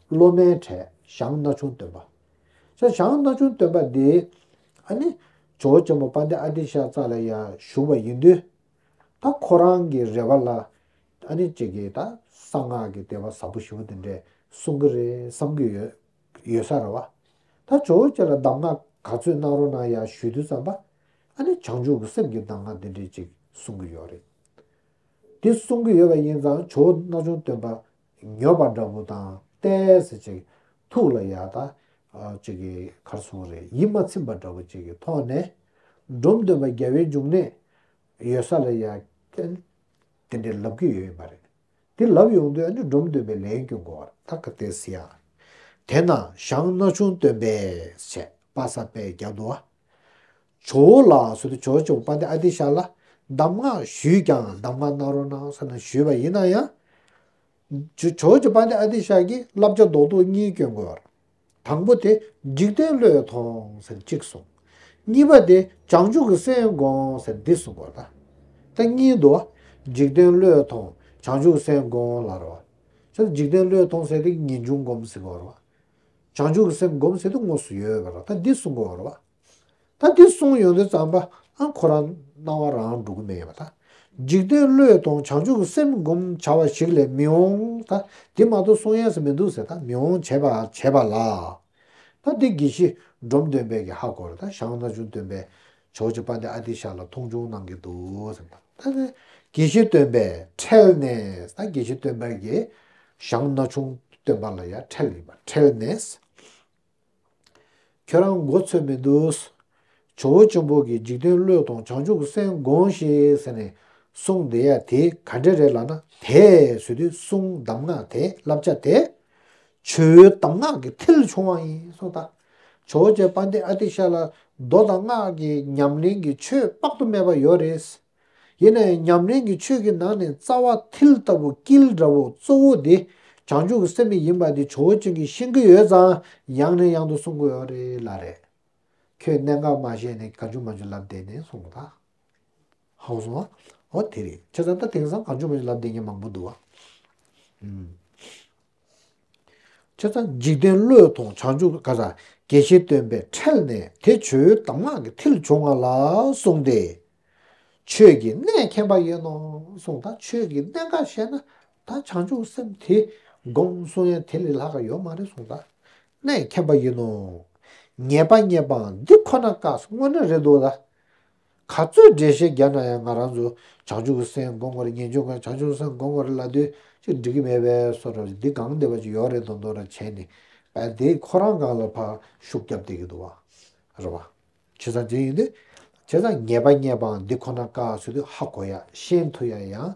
སློབ་མའི་གྲས་ཞང་སྣ་ཆུང་སྟོན་པ། ཞང་སྣ་ཆུང་སྟོན་པ་འདི། ཨ་ནི། ཇོ་བོ་རྗེ་དཔལ་ལྡན་ཨ་ཏི་ཤ་རྩ་ལ་ཡ་བཞུགས་པ་ཡིན་དུས། ད་ཁོ་རང་གི་རེ་བ་ལ། ཨ་ནི་ཅིག་གིས་ད་གསང་སྔགས་ཀྱི་བསྡུས་པ་ཟབ་པོ་ཞེ་པོ་དེ་འདྲས་གསུང་གི་རེད་བསམ་གྱི་ཡོད། ཡོད་ས་རེད་བ། ད་ཇོ་བོ་རྗེ་ལ་གདམས་ངག་ག་ཚོད་གནང་རོགས་གནང་ཡ་ཞུས་དུས་ཙམ་པ། ཨ་ནི་བྱང་ཆུབ་ཀྱི་སེམས་ཀྱི་གདམས་ངག་འདི་འདྲས་ཅིག་གསུང་གི་ཡོད་རེད། དེ་གསུང་གི་ཡོད་པ་ཡིན་ཙང་ཇོ་བོ་སྣ་ཆུང་སྟོན་པ་ཉོབ་པ་འདྲ་བོ་དང་ཏོག་ཙམ་ཅིག་ཐུགས་ལ་ཡ་ད། ཨ། ཅིག་གིས་ག་རེ་གསུང་རེད། ཡིད་མ་ཚིམ་པ་འདྲ་བོ་ཅིག་གི་ཐོག་ནས། འབྲོམ་སྟོན་པ་རྒྱལ་བའི་འབྱུང་གནས་ཡོད་ས་ལ་ཡ། དེ་འདྲས་ལབ་ཀྱི་ཡོད་ཡིན་པ་རེད། དེ་ལབ་ཡོང་དུས་ཨ་ནི་འབྲོམ་སྟོན་པས་ལན་སྐྱོན་དགོས་པ་རེད། ད་ག་དེ་ཟེར་ཡ། དེས་ན་ཞང་སྣ་ཆུང་སྟོན་པས་བྱས། པ་ས་པས་རྒྱབ་འདུག་བ། ཇོ་བོ་ལ་ཟེར་དུས་ཇོ་བོ་རྗེ་དཔལ་ལྡན་ཨ་ཏི་ཤ་ལ་གདམས་ངག་ཞུས་ཀྱང་། གདམས་ངག་གནང་རོགས་གནང་ཟེར་ནས་ཞུས་པ་ཡིན་ན་ཡང་། ཇོ་ཇོ་བོ་རྗེ་དཔལ་ལྡན་ཨ་ཏི་ཤ་གིས་བསླབ་བྱ་རྡོག་རྡོག་གཉིས་སྐྱོན་དགོས་པ་རེད། དང་པོ་དེ་འཇིག་རྟེན་བློས་ཐོངས་ཟེར་གཅིག་གསུངས། གཉིས་པ་དེ་བྱང་ཆུབ་ཀྱི་སེམས་བསྒོམ་ཟེར་འདི་གསུངས་པ་རེད། ད་གཉིས་འདུག་བ། འཇིག་རྟེན་བློས་ཐོངས། བྱང་ཆུབ་ཀྱི་སེམས་བསྒོམ་ལབ་རེད་བ། ད་འཇིག་རྟེན་བློས་ཐོངས་ཟེར་དེ་ངེས་འབྱུང་སྒོམ་ཟེར་གྱི་ཡོད་རེད་བ། བྱང་ཆུབ་ཀྱི་སེམས་བསྒོམ་ཟེར་དེ་དངོས་སུ་ཡོད་པ་རེད། ད་འདི་གསུང་གི་ཡོད་རེད་བ། ད་འདི་གསུང་ཡོང་དུས་ཙམ་པ། ཨ། ཁོ་རང་སྣང་བ་རང་འགྲོ་གི་མེད་པ། ད་འཇིག་རྟེན་བློས་ཐོངས་བྱང་ཆུབ་ཀྱི་སེམས་བསྒོམ་བྱ་བ་ཞིག་ལས་མི་འོང་། ད་འདི་མ་གཏོགས་གསུང་ཡས་སུ་མི་འདུག་ཟེར། ད་མི་འོང་བྱས་པ་བྱས་པ་ལ། ད་འདི་དགེ་བཤེས་འབྲོམ་སྟོན་པས་ཀྱི་ཧ་གོ་རེད། ད་ཞང་སྣ་ཆུང་སྟོན་པས་ཇོ་བོ་རྗེ་དཔལ་ལྡན་ཨ་ཏི་ཤ་ལ་མཐོང་ཆུང་གནང་གི་འདུག་ཟེར། ད་དགེ་བཤེས་སྟོན་པས་ཁྲེལ་ནས། ད་དགེ་བཤེས་སྟོན་པས་ཀྱི་ཞང་སྣ་ཆུང་སྟོན་པ་ལ་ཡ་ཁྲེལ་ཡིན་པ། ཁྲེལ་ནས། ཁྱོད་རང་མགོ་ཚོས་མི་འདུག་ཇོ་བོ་ཆེན་པོ་གིས་འཇིག་རྟེན་བློས་ཐོངས་བྱང་ཆུབ་ཀྱི་སེམས་བསྒོམ་ཞིག་ཟེར་ནས་གསུངས་བསྡད་ཡ་དེ་ག་འདྲ་རེད་ལབ་ན། དེ་ཟེར་དུས་གསུང་གདམས་ངག་དེ། བསླབ་བྱ་དེ་ཇོ་བོའི་གདམས་ངག་གི་མཐིལ་ཕྱུང་བ་ཡིན་གསུངས། ད་ཇོ་བོ་རྗེ་དཔལ་ལྡན་ཨ་ཏི་ཤ་ལ་ མདོ་དང་སྔགས་ཀྱི་ཉམས་ལེན་གྱི་ཆོས་དཔག་ཏུ་མེད་པ་ཡོད་རེད། ཡིན་ནའི་ཉམས་ལེན་གྱི་ཆོས་ཀྱི་ནང་ནས་རྩ་བ་མཐིལ་ལྟ་བུ་དཀྱིལ་འདྲ་བོ་གཙོ་བོ་དེ་བྱང་ཆུབ་ཀྱི་སེམས་ཡིན་པ་དེ་ཇོ་བོ་ཅན་གྱིས་ཤེས་ཀྱི་ཡོད་ཙང་ཡང་ནས་ཡང་དུ་གསུང་གི་ཡོད་རེད་ལབ་རེད། ཁྱོད་གནད་འགག་མ་ཤེས་ནས་གང་བྱུང་མང་བྱུང་ལབ་བསྡད་ནས་གསུངས་པ་དང་། ཧ་གོ་སོང་ཨ། འོ་དེ་རེད། བྱས་ཙང་ད་དེང་སང་གང་བྱུང་མང་བྱུང་ལབ་བསྡད་མཁན་མང་པོ་འདུག་བ། ཨུམ། བྱས་ཙང་འཇིག་རྟེན་བློས་ཐོངས་བྱང་ཆུབ་ག་ས་དགེ་བཤེས་སྟོན་པས་ཁྲེལ་ནས་དེ་ཆོས་གདམས་ངག་གི་མཐིལ་བྱུང་བ་ལ་གསུངས་ཏེ། ཆོས་ཀྱི་གནད་མཁྱེན་པ་ཡིན་ནོ་གསུངས། ད་ཆོས་ཀྱི་གནད་འགག་ཤེས་ན་ད་བྱང་ཆུབ་སེམས་དེ་སྒོམ་གསུང་ཡ་དེ་ལས་ལྷག་ག་ཡོད་མ་རེད་གསུངས། ད་གནད་མཁྱེན་པ་ཡིན་ནོ། ངེས་པ་ངེས་པའང་འདི་ཁོ་ན་དཀའ། དངོས་གནས་རེད་འདུག་ད། ག་ཚོད་འགྲེལ་བཤད་རྒྱག་ན་ཡང་ང་རང་ཚོ་བྱང་ཆུབ་ཀྱི་སེམས་སྒོམ་དགོས་རེད། ངེས་འབྱུང་གི་བྱང་ཆུབ་སེམས་སྒོམ་དགོས་རེད་ལབ་དུས་ཅིག་འགྲིག་གི་མེད་པའི་བཟོ་འདྲ། འདི་གང་བདེ་བ་ཅིག་ཡོད་རེད་མདོག་མདོག་འདྲ་བྱས་ནས་ཨ་དེ་ཁོ་རང་སྒང་ལ་ཕར་ཤུགས་རྒྱབ་བསྡད་ཀྱི་འདུག་བ། རེད་བ། བྱས་ཙང་དེ་ཡིན་དུས་བྱས་ཙང་ངེས་པ་ངེས་པའང་འདི་ཁོ་ན་དཀའ་ཟེར་དུས་ཧ་གོ་ཡ་ཤེས་ཐུབ་ཡ་ཡང་།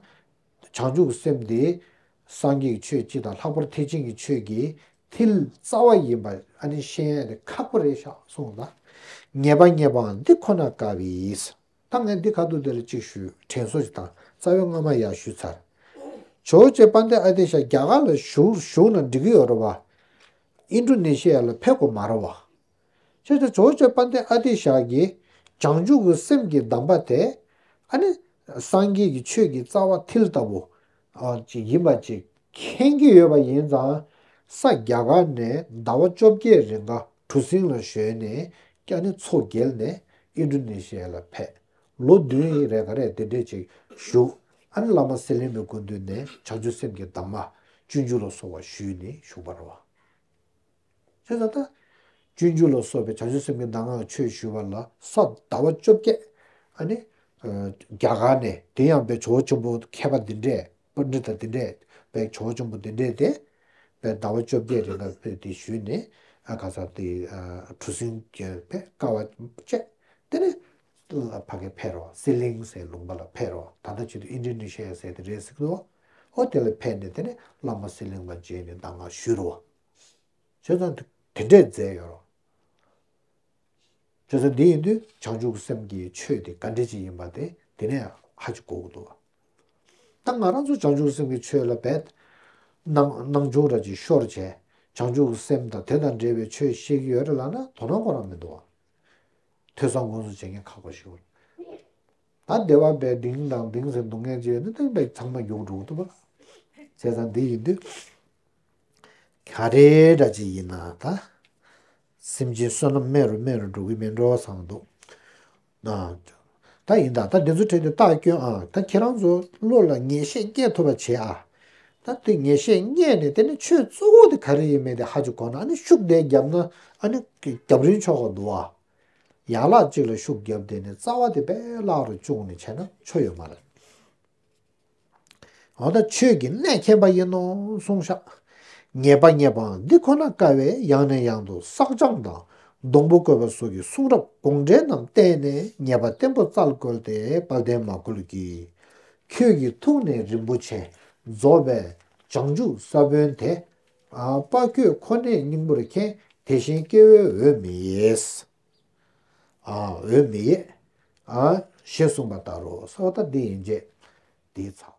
བྱང་ཆུབ་སེམས་དེ་སངས་རྒྱས་ཀྱི་ཆོས་སྤྱི་དང་ལྷག་པར་ཐེག་ཆེན་གྱི་ཆོས་ཀྱི་མཐིལ་རྩ་བ་ཡིན་པ་ཨ་ནི་ཤེས་ཡ་དེ་ཁག་པོ་རེད་ཤག་གསུངས་ལ། ངེས་པ་ངེས་པའང་འདི་ཁོ་ན་དཀའ་བས། ད་ངས་འདི་ཁ་ཐུག་དེ་ལ་གཅིག་ཞུ། དྲན་གསོ་ཞིག་དང་རྩ་བའི་སྔ་མ་ཡར་ཞུས་ཚར། ཇོ་བོ་རྗེ་དཔལ་ལྡན་ཨ་ཏི་ཤ་རྒྱ་གར་ལ་བཞུགས་བཞུགས་ན་འགྲིག་གི་ཡོད་རེད་བ། ཨིན་ཌོ་ནེ་ཤི་ཡ་ལ་ཕེབས་དགོས་མ་རེད་བ། བྱས་ཙང་ཇོ་བོ་རྗེ་དཔལ་ལྡན་ཨ་ཏི་ཤ་གིས་བྱང་ཆུབ་ཀྱི་སེམས་ཀྱི་གདམས་པ་དེ་ཨ་ནི་སངས་རྒྱས་ཀྱི་ཆོས་ཀྱི་རྩ་བ་མཐིལ་ལྟ་བུ་ཨ་ཅིག་ཡིན་པ་ཅིག་མཁྱེན་གྱི་ཡོད་པ་ཡིན་ཙང་ས་རྒྱ་གར་ནས་ཟླ་བ་བཅོ་བརྒྱད་རིང་ག་གྲུ་གཟིངས་ལ་བཞོན་ནས་ཨ་ནི་མཚོ་བརྒལ་ནས་ཨིན་ཌོ་ནེ་ཤི་ཡ་ལ་ཕེབས། ལོ་བདུན་ཡིན་རེད་ག་རེད་དེ་འདྲས་ཅིག་བཞུགས། ཨ་ནི་བླ་མ་ཟི་ལིང་པའི་སྐུ་མདུན་ནས་བྱང་ཆུབ་སེམས་ཀྱི་གདམས་ངག་སྤྱོད་འཇུག་ལ་སོགས་པ་ཞུས་ནས་བཞུགས་པ་རེད་བ། བྱས་ཙང་ད། སྤྱོད་འཇུག་ལ་སོགས་པའི་བྱང་ཆུབ་སེམས་ཀྱི་གདམས་ངག་ཆོས་ཞུ་བ་ལ་ས་ཟླ་བ་བཅོ་བརྒྱད། ཨ་ནི། རྒྱ་གར་ནས་དེ་ཡང་པའི་ཇོ་བོ་ཆེན་པོ་མཁས་པ་འདི་འདྲས་པཎྜི་ཏ་འདི་འདྲས་པའི་ཇོ་བོ་ཆེན་པོ་འདི་འདྲས་དེ། པའི་ཟླ་བ་བཅོ་བརྒྱད་རིང་ལ་ཕེབས་ཏེ་ཞུས་ནས་ཨ་ག་ས་དེ་གྲུ་གཟིངས་ཀྱི་པའི་དཀའ་བ་སྤྱད་དེ་ནས་ཕ་གི་ཕེབས་རོགས་ཟི་ལིང་ཟེར་ལུང་པ་ལ་ཕེབས་རོགས་ད་ལྟ་བྱེད་དུས་ཨིན་ཌོ་ནེ་ཤི་ཡ་ཟེར་དེ་རེད་ཟེར་གི་འདུག་ཨོ་དེ་ལ་ཕེབས་ནས་དེ་ནས་བླ་མ་ཟི་ལིང་པ་མཇལ་ནས་གདམས་ངག་ཞུས་རོགས། བྱས་ཙང་དེ་འདྲས་མཛད་ཡོད་རོ། བྱས་ཙང་འདི་ཡིན་དུས་བྱང་ཆུབ་སེམས་ཀྱི་ཆོས་དེ་ག་འདྲས་ཅིག་ཡིན་པ་དེ་དེ་ནས་ཧ་ཅིག་གོ་གི་འདུག་ད་ང་རང་ཚོ་བྱང་ཆུབ་སེམས་ཀྱི་ཆོས་ལ་བས་སྣང་སྣང་ཆུང་ར་ཅིག་ཤོར་བྱས་བྱང་ཆུབ་སེམས་དང་དེ་དང་འབྲེལ་བའི་ཆོས་ཤེས་ཀྱི་ཡོད་རེད་ལབ་ན་དོ་སྣང་ཁོ་རང་མི་འདུག་བ། ཐོས་བསམ་སྒོམ་གསུམ་བྱེད་མཁན་ཁག་པོ་ཞིག་རེད། ད་སྡེ་བ་པའི་ལྡིང་དང་ལྡིང་ཟེར་འདུག་མཁན་ཅིག་ཡོད་ན་ཏན་པའི་ཚང་མ་མགྱོགས་འགྲོ་གི་འདུག་བ། བྱས་ཙང་འདི་ཡིན་དུས། ག་རེ་འདྲ་ཅིག་ཡིན་ན་ད། སེམས་ཅན་བསོད་ནམས་དམན་རུ་དམན་རུ་འགྲོ་གི་མིན་འགྲོ་བསམ་འདུག་ཨ། ད་ཡིན་ད་ད་འདི་ཚོ་བྲིས་ཏེ་རྟགས་སྐྱོན་ཨ་ད་ཁྱེད་རང་ཚོ་བློ་ལ་ངེས་ཤེས་སྐྱེ་ཐུབ་པ་བྱེད་ཨ། ད་དེ་ངེས་ཤེས་རྙེད་ནས་དེ་ནི་ཆོས་གཙོ་བོ་དེ་ག་རེ་ཡིན་མིན་དེ་ཧ་ཅིག་གོ་ན་ཨ་ནི་ཤུགས་དེ་བརྒྱབ་ན་ཨ་ནི་རྒྱབ་རིང་ཆོག་ག་འདུག་ཨ། ཡན་ལག་གཅིག་ལ་ཤུགས་བརྒྱབ་དེ་ནི་རྩ་བ་དེ་དཔེ་བརླག་རུ་བཅུག་ནས་བྱས་ན་ཆོ་ཡོད་མ་རེད། འོ་ད་ཆོས་ཀྱི་གནད་མཁྱེན་པ་ཡིན་ནོ་གསུངས་ཤག་ངེས་པ་ངེས་པའང་འདི་ཁོ་ན་དཀའ་བས་ཡང་ནས་ཡང་དུ་བསགས་སྦྱང་དང་སྡོང་པོ་བཀོད་པ་སོགས་ཀྱི་གསུང་རབ་དགོངས་འགྲེལ་རྣམས་བསྟེན་ནས་ཉེས་པ་བརྟན་པོ་བཙལ་བཀོལ་ཏེ་དཔལ་ལྡན་མ་བཀོལ་གྱིས། ཁྱོད་ཀྱི་ཐུགས་ནི་རིན་པོ་ཆེ་རྫོགས་པའི་བྱང་ཆུབ་ས་བོན་དེ། དཔའ་ཁྱོད་ཁོ་ནའི་སྙིང་པོར་མཁྱེན། དེ་བཞིན་སྐྱེ་བོའི་འོས་མི་ཡེ། འོས་མི་ཡེ། ཞེས་གསུངས་པ་ལྟར་རོ། ས་བ་ད་འདི་ཡིན་རྗེས་འདིའི་ཚ།